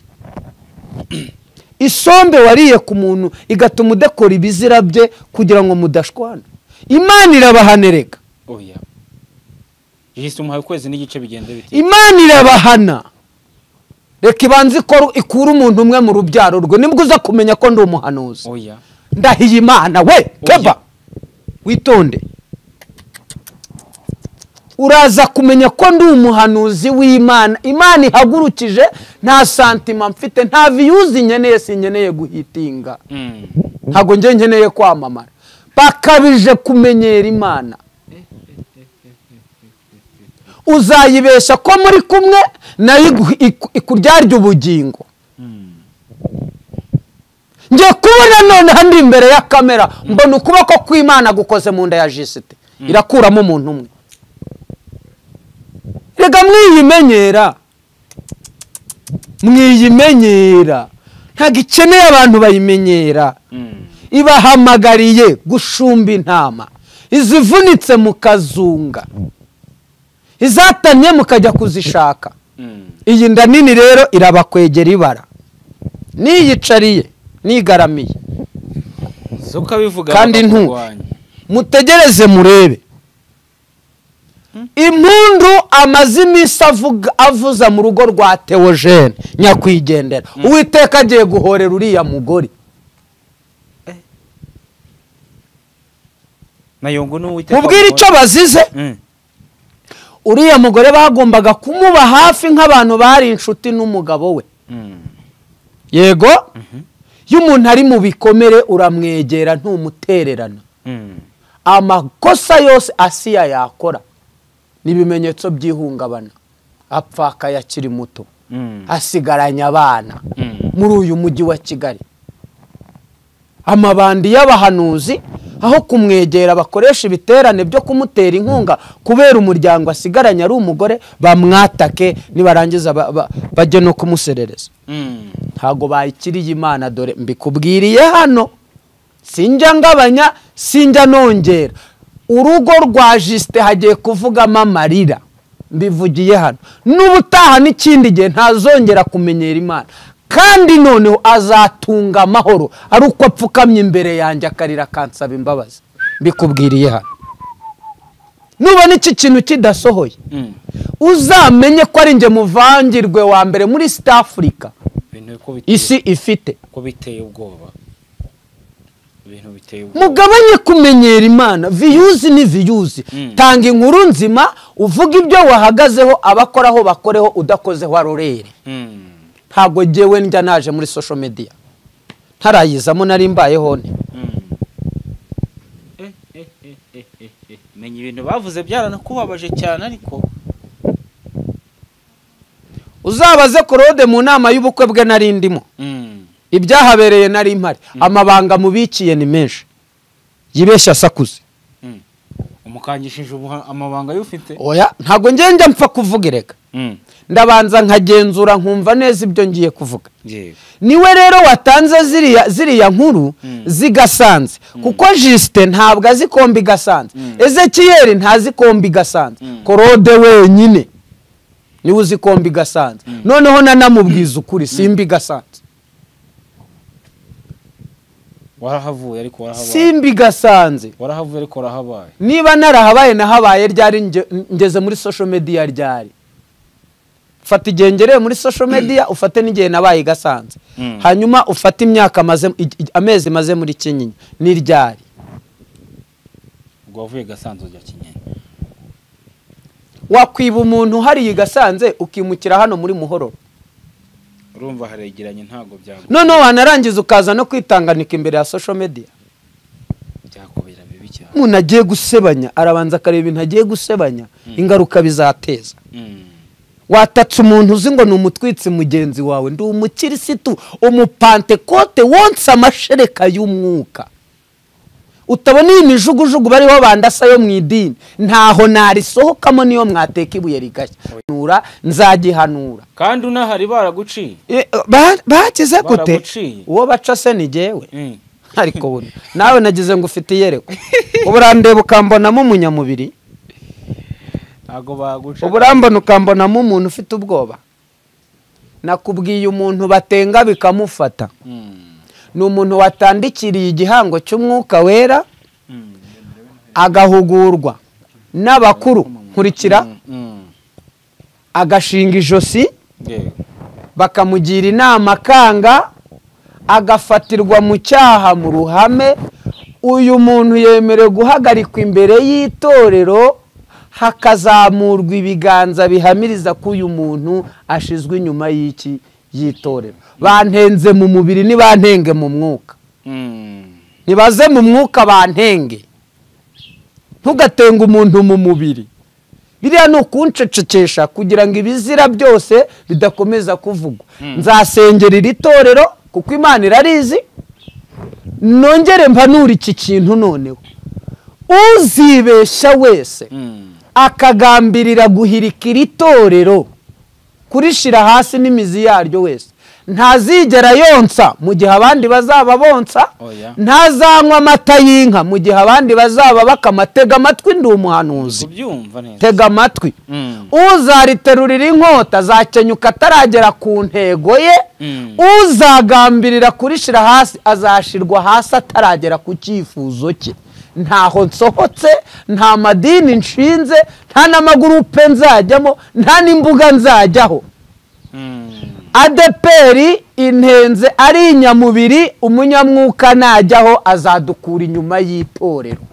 isombe wariye ku muntu igatuma udakora ibizira bye kugira ngo mudashwana. Imana irabahanereka. Oya. Jisite umuhaye ukwezi n'igice bigende bite? Imana irabahana. Reka ibanze ikura umuntu umwe mu rubyaro rwe, nibwo uza kumenya ko ndi umuhanuzi. Oya. Ndahiye Imana we, keba. Witonde. Uraza kumenya ko ndi umuhanuzi w'Imana. Imana ihagurukije, nta santima mfite, nta viyuzi nkeneye, sinkeneye guhitinga. Ntago nge nkeneye kwamamara. Bakabije kumenyera Imana. Uzayibesha ko muri kumwe nayo ikuryarya ubugingo. Nge kubona none handi imbere ya kamera mbona ukuboko kw'Imana gukoze mu nda ya Jisite, irakuramo umuntu umwe. Rega mwiyimenyera, mwiyimenyera, ntabwo ikeneye abantu bayimenyera. Ibahamagariye gushumba intama izivunitse mukazunga, izatanye mukajya kuzishaka. Iyi nda nini rero irabakwegera ibara, niyicariye nigaramiye kandi mutegereze murebe. Impundu amaze iminsi avuza mu rugo rwa Theogene nyakwigendera. Uwiteka agiye guhorera uriya mugore. Mubwire icyo bazize. Uriya mugore bagombaga kumuba hafi nk'abantu bari inshuti n'umugabo we. Yego, iyo umuntu ari mu bikomere uramwegera ntumutererana. Amakosa yose Asiya yakora n'ibimenyetso by'ihungabana, apfa akiri muto, asigaranye abana muri uyu mujyi wa Kigali. Amabandi y'abahanuzi aho kumwegera bakoresha ibiterane byo kumutera inkunga kubera umuryango asigaranye ari umugore, bamwatake nibarangiza bajye no kumuserereza. Ntago bayikiriye Imana, dore mbikubwiriye hano, sinjya ngabanya, sinjya nongera. Urugo rwa Jisite hagiye kuvugamo amarira, mbivugiye hano. N'ubutaha n'ikindi gihe ntazongera kumenyera Imana, kandi noneho azatunga amahoro ari uko apfukamye imbere yanjye akarira akansaba imbabazi. Mbikubwiriye hano. Nubona iki kintu kidasohoye, uzamenye ko ari nge muvangirwe wa mbere muri East Africa isi ifite. Ko biteye ubwoba. Mugabanye kumenyera Imana. Viyuzi ni viyuzi. Tanga inkuru nzima, uvuga ibyo wahagazeho, abakoraho bakoreho, udakozeho arorere. Ntago jewe njya naje muri social media ntarayizamo, nari mbayeho nte. Menya ibintu bavuze byaranakubabaje cyane, ariko uzabaze Claude mu nama y'ubukwe bwe nari ndimo. Ibyahabereye nari mpari. Amabanga mubikiye ni menshi, yibeshya asakuze. Umukangishije amabanga y'ufite? Oya, ntago nge njya mpfa kuvuga erega. Ndabanza nkagenzura nkumva neza ibyo ngiye kuvuga. Niwe rero watanze ziriya nkuru zigasanze, kuko Jisite ntabwo azi kombi igasanze, Ezekiyeli ntazi kombi igasanze, Claude wenyine niwe uzi kombi igasanze. Noneho nanamubwiza ukuri, simbi igasanze. Warahavuye ariko warahabaye. Simbi gasanze. Warahavuye ariko warahabaye. Niba narahabaye nahabaye ryari, ngeze muri social media ryari. Fata igihe ngereye muri social media, ufate n'igihe nabaye gasanze. Hanyuma ufate imyaka maze amezi maze muri Kinyinya ni ryari. Ubwo wavuye Gasanze ujya Kinyinya. Wakwiba umuntu hariye Gasanze ukimukira hano muri Muhororo. Urumva haregeranye ntago byago. None wanarangiza ukaza no kwitanganika imbere ya social media. Byakubera bibi cyane. Umuntu agiye gusebanya arabanza akareba ibintu agiye gusebanya ingaruka bizateza. Watatse umuntu uzi ngo ni umutwitsi mugenzi wawe, ndi umukirisitu umupantekote wonsa amashereka y'umwuka. Utabona iyi mijugujugu bariho bandasa yo mu idini, ntaho narisohokamo niyo mwateka ibuye rigashya. Nura nzagihanura. Kandi unahari baraguciye. Bakize gute? Uwo baca se ni jewe. Ariko buno nawe nagize ngo ufite iyerekwa. Uburandeba ukambonamo umunyamubiri. Ntago baguca. Uburambona ukambonamo umuntu ufite ubwoba. Nakubwiye umuntu batenga bikamufata. Ni umuntu watandikiriye igihango cy'umwuka wera, agahugurwa n'abakuru nkurikira, agashinga ijosi, bakamugira inama akanga, agafatirwa mu cyaha mu ruhame. Uyu muntu yemerewe guhagarikwa imbere y'itorero, hakazamurwa ibiganza bihamiriza ko uyu muntu ashizwe inyuma y'iki y'itorero. Bantenze mu mubiri nibantenge mu mwuka. Nibaze mu mwuka bantenge. Ntugatenga umuntu mu mubiri. Biriya ni ukuncecekesha kugira ngo ibizira byose bidakomeza kuvugwa. Nzasengera iri torero kuko Imana irarizi, nongere mpanura iki kintu noneho. Uzibesha wese akagambirira guhirika iri torero, kurishira hasi n'imizi yaryo wese, ntazigera yonsa mu gihe abandi bazaba bonsa, ntazanywa amata y'inka mu gihe abandi bazaba bakamatega amatwi. Ndi umuhanuzi, tega amatwi. Uzariterurira inkota azakenyuka ataragera ku ntego ye, uzagambirira kurishira hasi azashirwa hasi ataragera ku cyifuzo cye. Ntaho nsohotse, nta madini nshinze, nta n'amagurupe nzajyamo, nta n'imbuga nzajyaho. ADPR intenze ari inyamubiri, umunyamwuka najyaho azadukura inyuma y'itorero.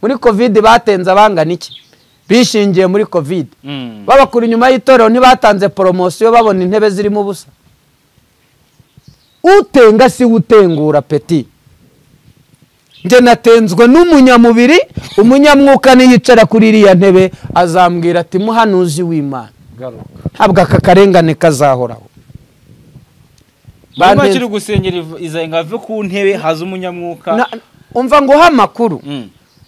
Muri Covid batenze abangana iki? Bishingiye muri Covid. Babakura inyuma y'itorero, ntibatanze promosiyo, babona intebe zirimo ubusa. Utenga si utengura peti. Nje natenzwe n'umunyamubiri, umunyamwuka niyicara kuri iriya ntebe azambwira ati muhanuzi w'Imana, ntabwo aka karengane kazahoraho. Bakiri gusengera izenga ave ku ntebe haza umunyamwuka. Umva ngo ha makuru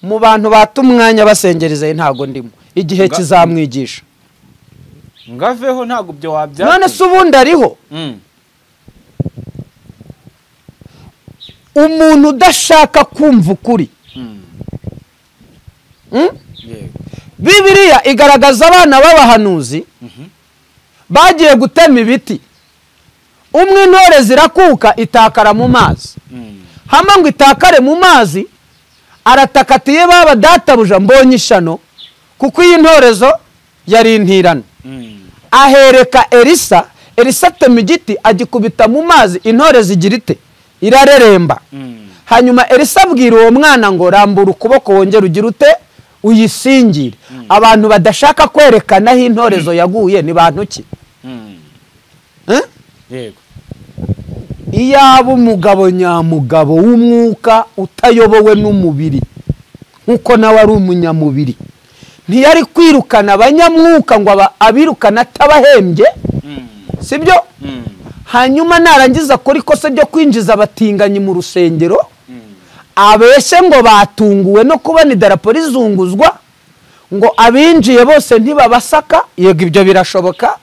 mu bantu batumwanya basengeriza ntago ndimo, igihe kizamwigisha ngaveho ntago byo wabya. None se ubundi ariho umuntu udashaka kumva ukuri. Bibiliya igaragaza abana b'abahanuzi bagiye gutema ibiti, umwe intore zirakuka itakara mu mazi. Hama ngo itakare mu mazi, aratakatiye baba databuja mbonye ishano, kuko iyi ntorezo yari intirano. Ahereka Elisa, Elisa atema igiti agikubita mu mazi, intore zigira ite? Irareremba. Hanyuma Elisa abwira uwo mwana ngo rambura ukuboko wongere ugire ute? Uyisingire. Abantu badashaka kwerekana aho intorezo yaguye ni bantu ki? Yego. Iyaba umugabo nyamugabo w'umwuka utayobowe n'umubiri, nkuko nawe ari umunyamubiri, ntiyari kwirukana abanyamwuka ngo abirukana atabahembye, sibyo? Hanyuma narangiza akora ikosa ryo kwinjiza abatinganyi mu rusengero, abeshe ngo batunguwe no kubona idarapo rizunguzwa, ngo abinjiye bose ntibabasaka. Yego ibyo birashoboka.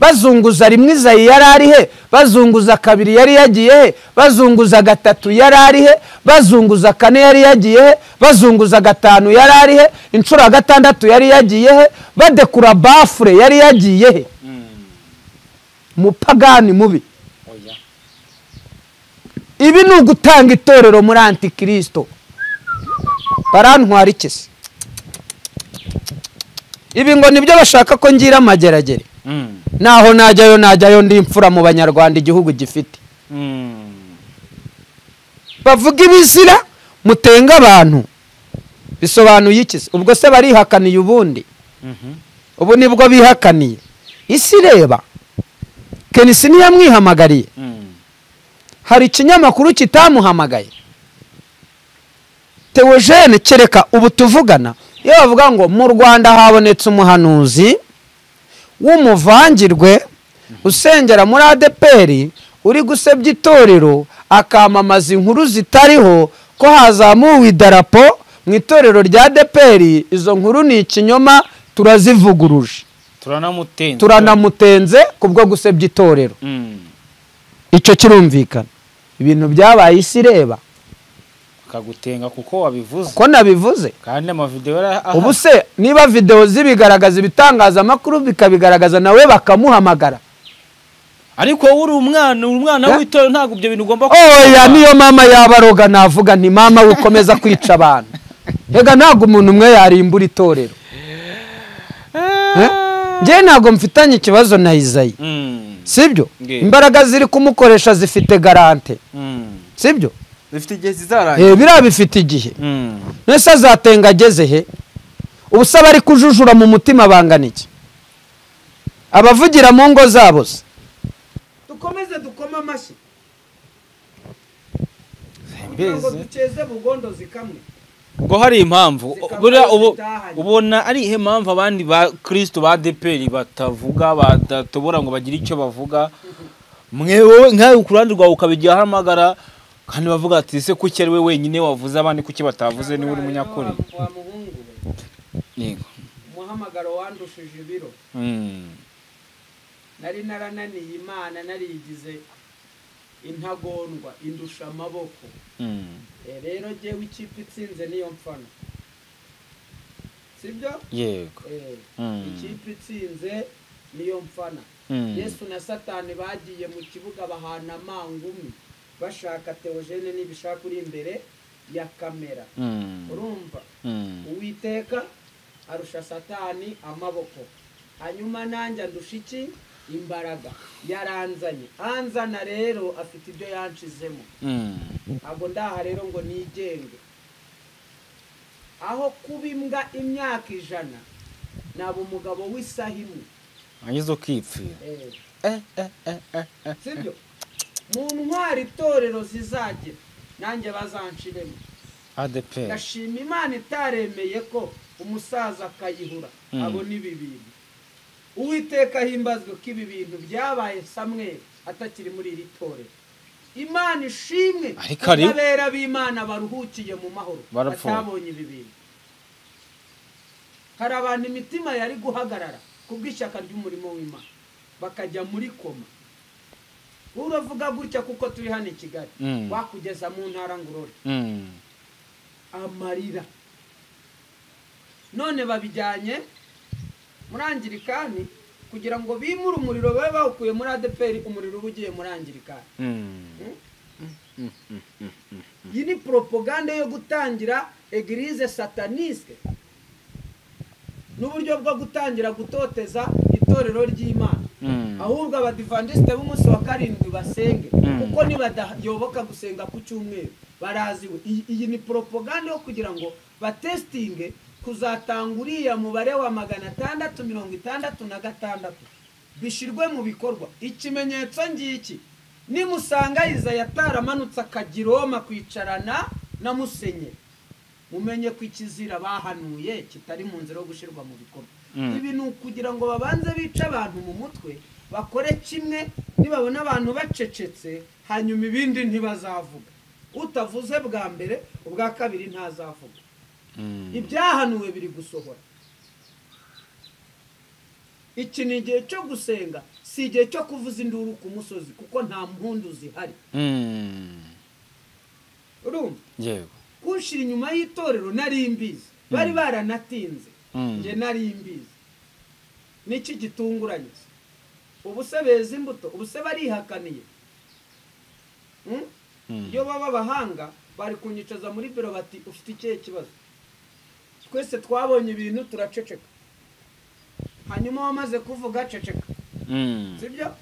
Bazunguza rimwe Izayi yari ari he? Bazunguza kabiri yari yagiye he? Bazunguza gatatu yari ari he? Bazunguza kane yari yagiye he? Bazunguza gatanu yari ari he? Inshuro gatandatu yari yagiye he? Badekura bafure yari yagiye he? Mupagani mubi. Ibi ni ugutanga itorero muri antikristo. Barantwara iki se? Ibi ngo nibyo bashaka ko ngira amageragere. Naho najyayo najyayo ndi imfura mu banyarwanda igihugu gifite. Bavuga ibizira mutenga abantu. Bisobanuye iki se? Ubwo se barihakaniye ubundi? Ubu nibwo bihakaniye. Isi reba. Kenisi ntiyamwihamagariye. Hari ikinyamakuru kitamuhamagaye. Theogene kereka ubu tuvugana iyo bavuga ngo mu Rwanda habonetse umuhanuzi w'umuvangirwe usengera muri ADEPR uri gusebya itorero akamamaza inkuru zitariho ko hazamuwe idarapo mu itorero rya ADEPR, izo nkuru ni ikinyoma, turazivuguruje, turanamutenze kubwo gusebya itorero. Icyo kirumvikana. Ibintu byabaye isi ireba kagutenga kuko wabivuze, ko nabivuze kandi ama video. Ubu se niba video zibigaragaza ibitangazamakuru bikabigaragaza nawe bakamuhamagara. Ariko uri umwana w'itorero ntabwo ibyo bintu ugomba. Oya, niyo mama yabaroga navuga nti mama ukomeza kwica abantu. Ega ntabwo umuntu umwe yarimbura itorero. Njye ntabwo mfitanye ikibazo na Izayi. Sibyo? Imbaraga ziri kumukoresha zifite garante. Sibyo? Bifite igihe zizarangira. Biriya bifite igihe. Nese azatenga ageze he? Ubusa bari kujujura mu mutima bangana iki? Abavugira mu ngo zabo se. Dukomeze dukoma amashyi. Kugira ngo duceze bugondo zikamwe. Ubwo hari impamvu ubona ari ihe mpamvu abandi ba Kristo ba ADEPR batavuga, badatobora ngo bagire icyo bavuga, mwe nkawe ku ruhande rwawe ukabigira hamagara kandi bavuga ati se kuki ari we wenyine wavuze, abandi kuki batavuze, niwe uri munyakuri. Yego, umuhamagaro wandushije ibiro. Nari narananiye Imana, narigize intagondwa indusha amaboko. Rero jewe ikipe itsinze niyo mfana, sibyo? Yego. Ikipe itsinze niyo mfana. Yesu na Satani bagiye mu kibuga bahana amangumi bashaka Theogene nibishaka uri imbere ya kamera. Urumva Uwiteka arusha Satani amaboko, hanyuma nanjye andusha iki? Imbaraga. Yaranzanye anzana rero afite ibyo yanshizemo. Ntabwo ndaha rero ngo nigenge. Aho kuba imbwa imyaka 100 naba umugabo w'isaha imwe angizo kipfira. Sibyo? Mu ntwari itorero zizagira nanjye bazanshiremo ADEPR. Ndashima Imana itaremeye ko umusaza akayihura abona ibi bintu. Uwiteka ahimbazwe ko ibi bintu byabaye Samweli atakiri muri iri torero. Imana ishimwe abera b'Imana baruhukiye mu mahoro batabonye ibi bintu. Hari abantu imitima yari guhagarara kubw'ishyaka ry'umurimo w'Imana bakajya muri koma. Uravuga gutya kuko turi hano i Kigali, wakugeza mu ntara ngurore amarira. None babijyanye muri Anglikani kugira ngo bimure umuriro babe bawukuye muri ADEPR, umuriro uba ugiye muri Anglikani. Iyi ni propaganda yo gutangira eglise sataniste n'uburyo bwo gutangira gutoteza itorero ry'Imana. Ahubwo abadivantiste b'umunsi wa 7 basenge, kuko nibadayoboka gusenga ku cyumweru baraziwe. Iyi ni propaganda yo kugira ngo batestinge kuzatanga uriya mubare wa 666 bishirwe mu bikorwa. Ikimenyetso ngiki, nimusanga Izayi ataramanutse akagiroma kwicarana na Musenyeri, mumenye ko ikizira bahanuye kitari mu nzira yo gushirwa mu bikorwa. Ibi ni ukugira ngo babanze bice abantu mu mutwe, bakore kimwe, nibabona abantu bacecetse hanyuma ibindi ntibazavuga. Utavuze bwa mbere, ubwa kabiri ntazavuga. Ibyahanuwe biri gusohora. Iki ni igihe cyo gusenga, si igihe cyo kuvuza induru ku musozi kuko nta mpundu zihari. Urumva? Yego. Kunshira inyuma y'itorero nari mbizi, bari baranatinze, nje nari mbizi. Niki gitunguranye? Ubu se beza imbuto, ubu se barihakaniye. Iyo baba bahanga bari kunyicaza muri biro bati ufite ikihe kibazo? Twese twabonye ibintu turaceceka. Hanyuma wamaze kuvuga ceceka. Sibyo?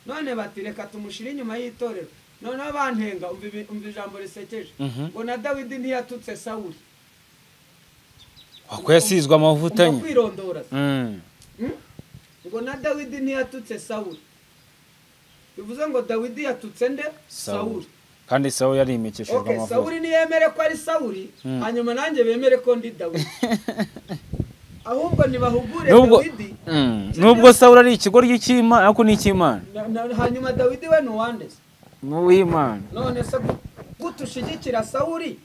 None bati reka tumushire inyuma y'itorero. None bantenga umva ijambo risekeje. Ngo na Dawidi ntiyatutse Sawuli. Ako yasizwe amavuta nye. Kwirondora. Ngo na Dawidi ntiyatutse Sawuli. Bivuze ngo Dawidi yatutse nde? Sawuli. Kandi Sawuli yarimikishijwe amavuta. Sawuli niyemere ko ari Sawuli, hanyuma nanjye bemere ko ndi Dawidi. Ahubwo nibahugure Dawidi. Nubwo Sawuli ari ikigoryi cy'Imana, ariko ni icy'Imana. Hanyuma Dawidi we ni uwande? Ni uw'Imana. None se gutushigikira Sawuli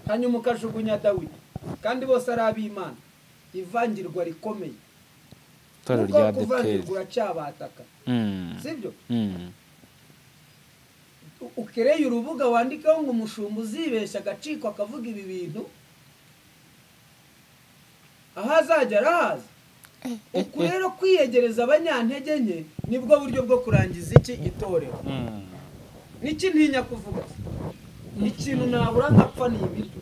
hanyuma ukajugunya Dawidi kandi bose ari ab'Imana, ivangirwa rikomeye. Itorero rya ADEPR kuvangirwa uracyabataka. Sibyo? Ukereye urubuga wandikaho ngo umushumba uzibeshya agaciko akavuga ibi bintu, aho azajya arahaza. Uku rero kwiyegereza abanyantege nke nibwo buryo bwo kurangiza iki itorero. Niki ntinya kuvuga, ikintu nabura nkapfa ni ibiryo.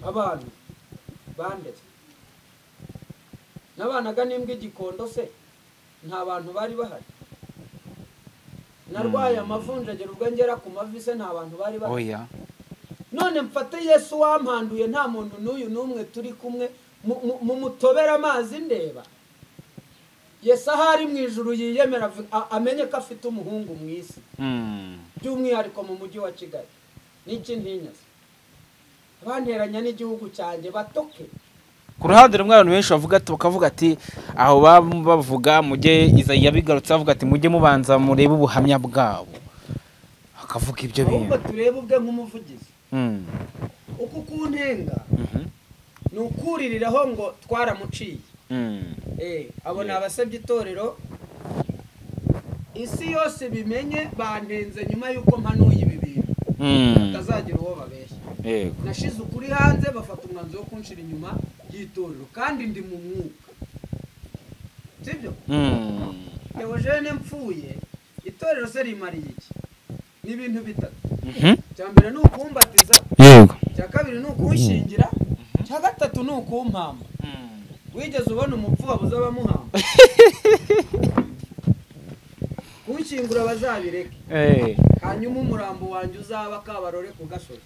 Abantu bandetse nabanaga n'imbwa igikondo se nta bantu bari bahari. Narwaye amavunjagera ubwo ngera ku mavi se nta bantu bari bahari. Oya. None mfate Yesu wampanduye nta muntu n'uyu n'umwe turi kumwe, mumutobera amazi ndeba. Yesu ahari mu ijuru yiyemera amenye ko afite umuhungu mu isi. By'umwihariko mu mujyi wa Kigali. Niki ntinya se? Banteranya n'igihugu cyanjye batoke. Ku ruhande rumwe abantu benshi bavuga ati, bakavuga ati aho bavuga mujye Izayi yabigarutse avuga ati mujye mubanza murebe ubuhamya bwabo, akavuga ibyo bintu. Ahubwo turebe ubwe nk'umuvugizi. Uku kuntenga ni ukuririraho ngo twaramuciye. Abo ni abasebye itorero, isi yose bimenye bantenze nyuma y'uko mpanuye ibi bintu. Batazagira uwo babeshya. Nashize ukuri hanze bafata umwanzuro wo kunshira inyuma y'itorero kandi ndi mu mwuka. Sibyo? Eugene mpfuye itorero se rimariye iki? Ni ibintu bitatu. Cya mbere ni ukumbatiza. Yego. Cya kabiri ni ukunshingira. Cya gatatu ni ukumpamba. Wigeze ubona umupfu babuze abamuhamba? Kunshingura bazabireke. Hanyuma umurambo wanjye uzaba kabarore ku gasozi.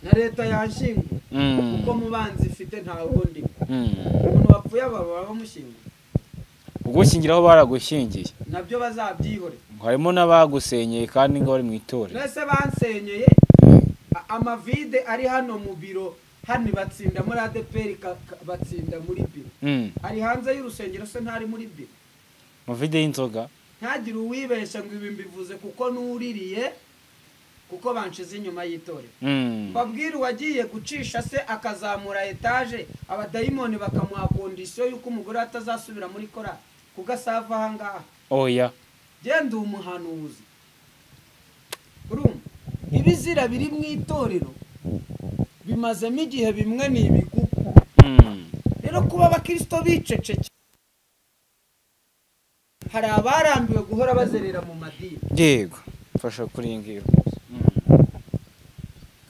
Na leta yanshinga kuko mubanzi ifite ntawo ndi. Umuntu wapfuye baba bamushinga. Ugushyingiraho baragushyingiye. Nabyo bazabyihore. Harimo n'abagusenyeye kandi ngo bari mu itorero. Nese bansenyeye amavide ari hano mu biro, hano batsinda muri ADEPR, batsinda muri biro. Ari hanze y'urusengero se ntari muri biro. Amavide y'inzoga. Ntagire uwibeshya ngo ibi mbivuze kuko nuririye, kuko banshize inyuma y'itorero. Mbabwira uwagiye gucisha se akazamura etaje, abadayimoni bakamuha kondisiyo y'uko umugore atazasubira muri kora kugasava aha ngaha. Oya. Genda umuhanuzi. Urumva ibizira biri mu itorero bimazemo igihe, bimwe ni ibigugu. Rero kuba abakristo biceceke, hari abarambiwe guhora bazerera mu madini. Yego. Mfasha kuri ngiyo.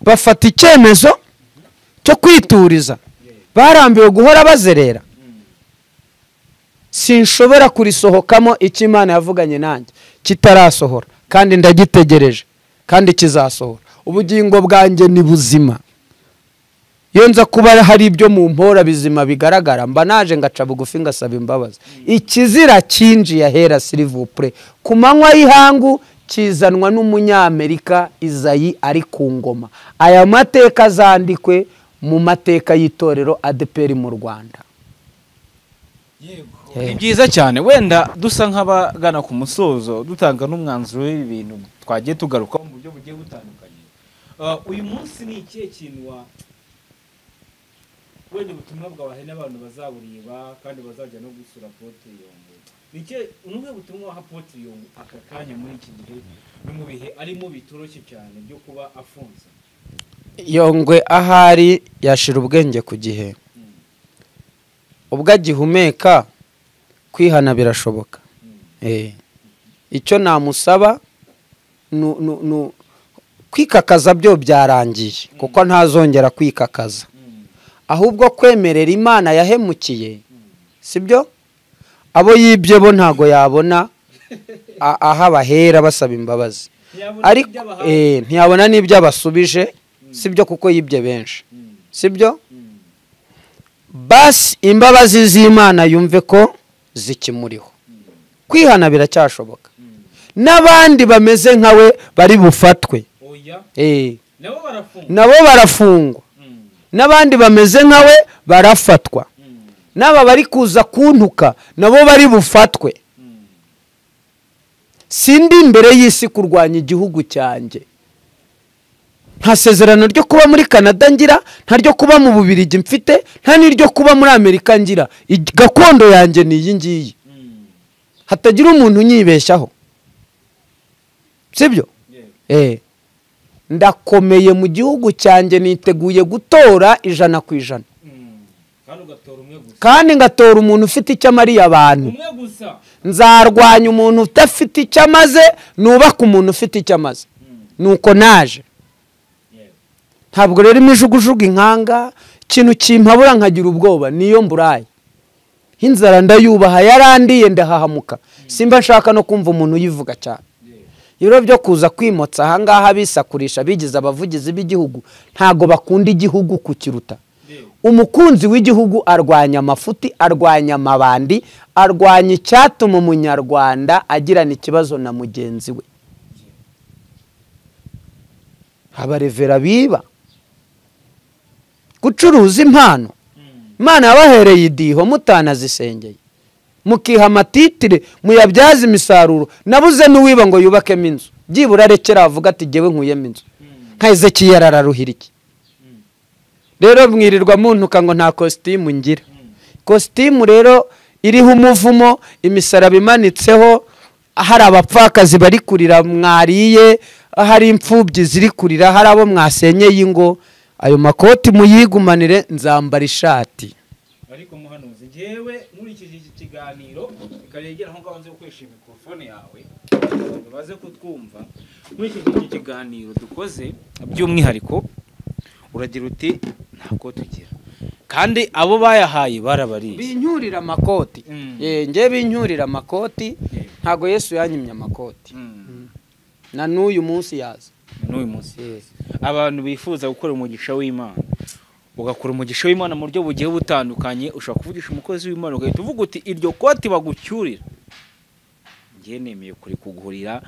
Bafata icyemezo cyo kwituriza, barambiwe guhora bazerera. Sinshobora kurisohokamo icyo Imana yavuganye nanjye kitarasohora, kandi ndagitegereje kandi kizasohora. Ubugingo bwanjye ni buzima. Iyo nza kuba hari ibyo mu mpora bizima bigaragara, mba naje ngaca bugufi ngasaba imbabazi. Ikizira cyinjiye ahera silivupure ku manywa y'ihangu kizanwa n'umunyamerika Izayi ari ku ngoma. Aya mateka azandikwe mu mateka y'itorero ADEPR mu Rwanda. Ni byiza cyane. Wenda dusa nk'abagana ku musozo dutanga n'umwanzuro w'ibintu twagiye tugaruka mu buryo bugiye butandukanye. Uyu munsi ni ikihe kintu wa wenda ubutumwa bwawe n'abantu bazabureba kandi bazajya no gusura Apotre Yongwe? Ni unuhe butumwa wa Apotre Yongwe aka kanya muri iki gihe no mu bihe arimo bitoroshye cyane byo kuba afunze? Yongwe ahari yashira ubwenge ku gihe. Ubwo agihumeka kwihana birashoboka. Icyo namusaba kwikakaza byo byarangiye kuko ntazongera kwikakaza, ahubwo kwemerera Imana yahemukiye, sibyo? Abo yibye bo ntago yabona aha bahera basaba imbabazi, ariko ntiyabona n'ibyo abasubije, sibyo? Kuko yibye benshi, sibyo? Basi imbabazi z'Imana yumve ko zikimuriho. Kwihana biracyashoboka. N'abandi bameze nkawe bari bufatwe. Nabo barafungwa. N'abandi bameze nkawe barafatwa. N'aba bari kuza kuntuka nabo bari bufatwe. Sindi imbere y'isi kurwanya igihugu cyanjye. Nta sezerano ryo kuba muri Canada ngira, nta ryo kuba mu Bubiligi mfite, nta n'iryo kuba muri Amerika ngira. Gakondo yanjye ni iyi ngiyi. Hatagira umuntu unyibeshyaho. Sibyo? Ndakomeye mu gihugu cyanjye, niteguye gutora 100%. Kandi ngatora umuntu ufite icyo amariye abantu. Nzarwanya umuntu udafite icyo amaze, nubaka umuntu ufite icyo amaze. Nuko naje. Ntabwo rero imijugujugu inkanga, ikintu kimpabura nkagira ubwoba niyo mburaye. Inzara ndayubaha, yarandiye ndahahamuka. Simba nshaka no kumva umuntu uyivuga cyane. Ibiro byo kuza kwimotsa ahangaha bisakurisha bigize abavugizi b'igihugu, ntago bakunda igihugu kukiruta. Umukunzi w'igihugu arwanya amafuti, arwanya amabandi, arwanya icyatuma umunyarwanda agirana ikibazo na mugenzi we. Abarevera biba gucuruza impano, Imana yabahereye idiho mutanazisengeye, mukiha amatitire muyabyaza imisaruro. Nabuze n'uwiba ngo yubakemo inzu, byibura arekera avuga ati jyewe nkuyemo inzu. Nka Ezekiel araruhira iki? Rero mwirirwa muntuka ngo nta kositimu ngira. Kositimu rero iriho umuvumo, imisaraba imanitseho, hari abapfakazi bari kurira mwariye, hari imfubyi ziri kurira, hari abo mwasenyeye ingo. Ayo makoti muyigumanire, nzambara ishati. Ariko muhanuzi, njyewe nkurikije iki kiganiro ikaregera aho ngaho nze gukoresha mikrofone yawe baze kutwumva. Nkurikije iki kiganiro dukoze by'umwihariko, uragira uti nta koti ugira, kandi abo bayahaye barabariye. Binyurira amakoti. Nge binyurira amakoti, ntago Yesu yanyimye amakoti. Na n'uyu munsi yaza. N'uyu munsi. Abantu bifuza gukora umugisha w'Imana, ugakora umugisha w'Imana mu buryo bugiye butandukanye, ushobora kuvugisha umukozi w'Imana ugahita uvuga uti iryo koti bagucyurira ngiye nemeye kuri kugurira,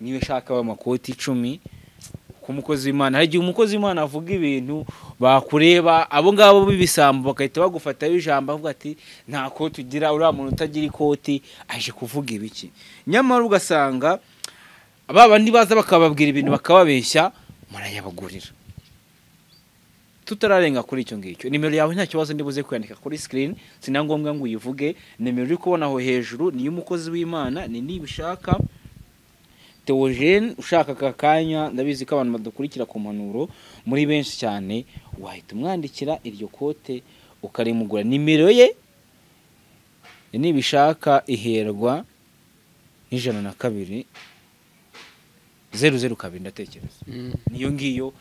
niba ushaka amakoti 10 ku mukozi w'Imana. Hari igihe umukozi w'Imana avuga ibintu bakureba abo ngabo b'ibisambo bagahita bagufataho ijambo avuga ati nta koti ugira, uriya muntu utagira ikoti aje kuvuga ibiki. Nyamara ugasanga aba bandi baza bakababwira ibintu bakababeshya, murayabagurira. Tutararenga kuri icyo ngicyo, nimero yawe nta kibazo ndibuze kwandika kuri screen, sina ngombwa ngo uyivuge. Nimero uri kubona aho hejuru ni y'umukozi w'Imana, ni Nibishaka Theogene. Ushaka aka kanya, ndabizi ko abantu badukurikira ku mpanuro muri benshi cyane, wahita umwandikira iryo kote ukarimugura. Nimero ye Nibishaka iherwa n'102 002 ndatekereza. Niyo ngiyo,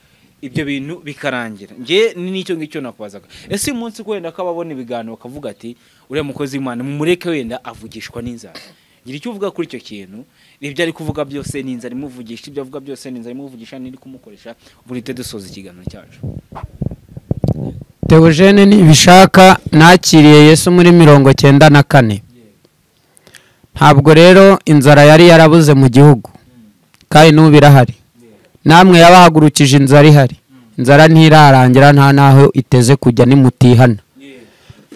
ibyo bintu bikarangira. Nge nicyo ngicyo nakubazaga. Ese umunsi kwenda kababona ibiganiro bakavuga ati uriya mukozi w'Imana mumureke wenda avugishwa n'inzara, ngira icyo uvuga kuri icyo kintu? Ibyo ari kuvuga byose ni inzara imuvugisha, ibyo avuga byose ni inzara imuvugisha, niri kumukoresha. Burite dusoza ikiganiro cyacu. Theogene Nibishaka nakiriye Yesu muri 94. Ntabwo rero inzara yari yarabuze mu gihugu, kandi n'ubu irahari. Namwe yabahagurukije inzara ihari. Inzara ntirarangira, nta naho iteze kujya nimutihana.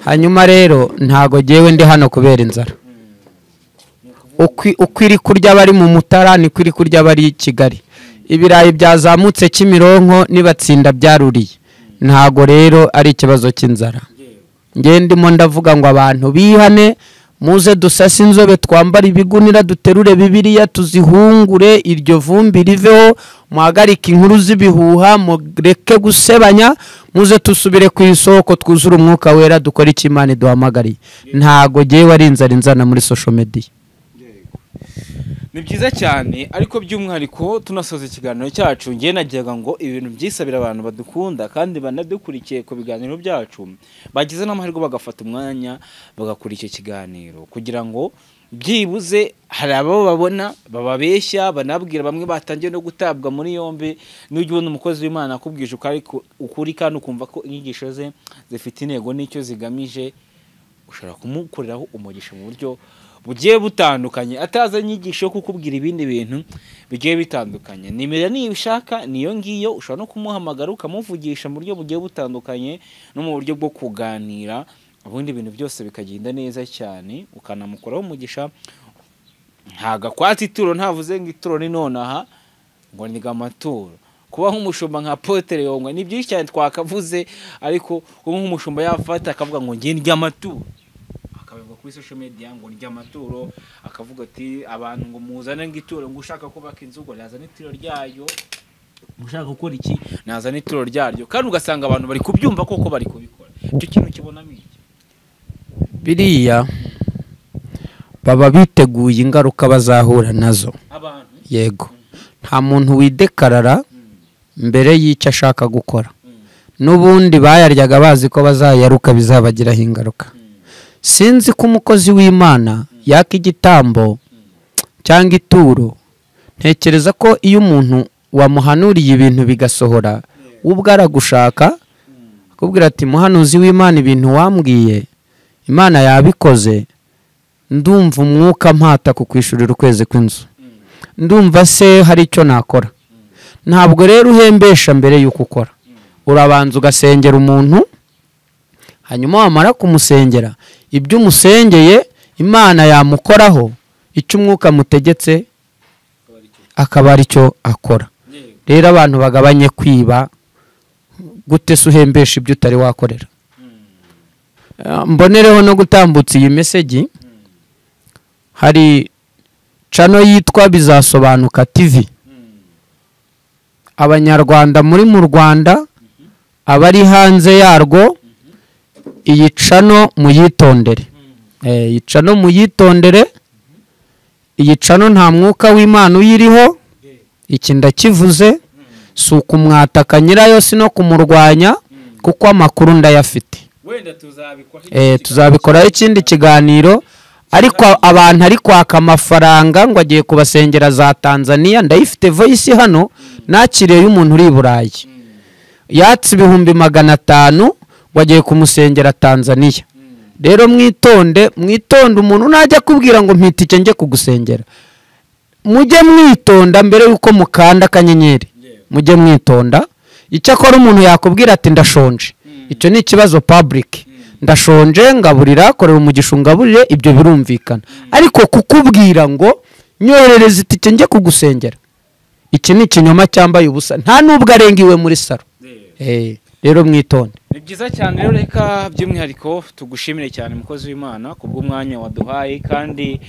Hanyuma rero ntago jyewe ndi hano kubera inzara. Uko iri kurya bari mu Mutara niko iri kurya bari i Kigali. Ibirayi byazamutse Kimironko nibatsinda byaruriye. Ntago rero ari ikibazo cy'inzara. Nge ndimo ndavuga ngo abantu bihane, muze dusase inzobe, twambare ibigunira, duterure Bibiliya, tuzihungure iryo vumbi riveho, muhagarike inkuru z'ibihuha, mureke gusebanya, muze tusubire ku isoko, twuzure umwuka wera, dukore icyo Imana iduhamagariye. Ntago jyewe ari inzara inzana muri social media. Ni byiza cyane, ariko by'umwihariko tunasoza ikiganiro cyacu, ngiye nagiraga ngo ibintu byisabira abantu badukunda kandi banadukurikiye ku biganiro byacu, bagize n'amahirwe bagafata umwanya bagakora icyo kiganiro kugira ngo byibuze hari abo babona bababeshya, banabwira bamwe batangiye no gutabwa muri yombi. N'ujya ubona umukozi w'Imana akubwije ukuri kandi ukumva ko inyigisho ze zifite intego n'icyo zigamije, ushobora kumukoreraho umugisha mu buryo bugiye butandukanye, ataza inyigisho yo kukubwira ibindi bintu bigiye bitandukanye. Nimero niba ushaka niyo ngiyo, ushobora no kumuhamagara ukamuvugisha mu buryo bugiye butandukanye no mu buryo bwo kuganira, ubundi ibintu byose bikagenda neza cyane, ukanamukoraho umugisha. Ntago akwatse ituro, ntavuze ngo ituro ni nonaha ngo ni amaturo. Kuba nk'umushumba nka Apotre Yongwe ni byinshi cyane twakavuze, ariko kuba nk'umushumba yafata akavuga ngo ngiye ndya amaturo, akabivuga kuri social media ngo ndya amaturo, akavuga ati abantu ngo muzane ngo ituro, ngo ushaka kubaka inzu ngo nazane ituro ryayo, ushaka gukora iki nazane ituro ryaryo, kandi ugasanga abantu bari kubyumva koko bari kubikora. Icyo kintu kibonamo iki? Biriya baba biteguye ingaruka bazahura nazo. Yego, nta muntu widekarara mbere y'icyo ashaka gukora. N'ubundi bayaryaga bazi ko bazayaruka bizabagiraho ingaruka. Sinzi ko umukozi w'Imana yaka igitambo cyangwa ituro. Ntekereza ko iyo umuntu wamuhanuriye ibintu bigasohora, ubwo aragushaka akubwira ati muhanuzi w'Imana ibintu wambwiye Imana yabikoze, ndumva umwuka mpata kukwishurira ukwezi kw'inzu, ndumva se hari icyo nakora. Ntabwo rero uhembesha mbere y'uko ukora, urabanza ugasengera umuntu, hanyuma wamara kumusengera ibyo umusengeye Imana yamukoraho, icyo umwuka mutegetse akaba ari cyo akora. Rero abantu bagabanye kwiba, gute se uhembesha ibyo utari wakorera. Mbonereho no gutambutsa iyi message, hari channel yitwa Bizasobanuka TV. Abanyarwanda muri mu Rwanda, abari hanze yarwo, iyi channel muyitondere. Iyi channel muyitondere. Iyi channel nta mwuka w'Imana uyiriho, iki ndakivuze, si ukumwataka nyirayo, si no kumurwanya, kuko amakuru ndayafite. Tuzabikoraho ikindi kiganiro. Ariko abantu ari kwaka amafaranga ngo agiye kubasengera za Tanzania, ndayifite voice hano nakiriye y'umuntu uri Burayi, yatse 500,000 ngo agiye kumusengera Tanzania. Rero mwitonde, mwitonde, umuntu najya kubwira ngo mpitike nje kugusengera, mujye mwitonda mbere yuko mukanda akanyenyeri, mujye mwitonda. Icyakora umuntu yakubwira ati ndashonje, icyo ni ikibazo public, ndashonje ngaburira, korera umugisha ungaburire, ibyo birumvikana. Ariko kukubwira ngo nyoherereze itike nje kugusengera, iki ni ikinyoma cyambaye ubusa, nta nubwo arenga iwe muri saro. Rero mwitonde. Ni byiza cyane rero, reka by'umwihariko tugushimire cyane mukozi w'Imana kubw'umwanya waduhaye, kandi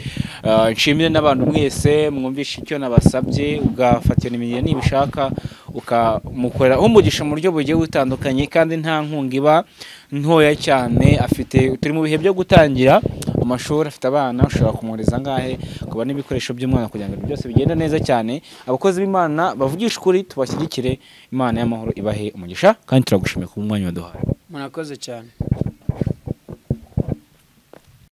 nshimire n'abantu mwese mwumvishe icyo nabasabye, ugafatira nimero nibishaka ukamukorera umugisha mu buryo bugiye butandukanye, kandi nta nkunga iba ntoya cyane afite. Turi mu bihe byo gutangira amashuri, afite abana, ushobora kumwohereza angahe kuba n'ibikoresho by'umwana kugira ngo byose bigende neza cyane. Abakozi b'Imana bavugisha ukuri, tubashyigikire. Imana y'amahoro ibahe umugisha, kandi turagushimiye ku mwanya waduhaye. Murakoze cyane.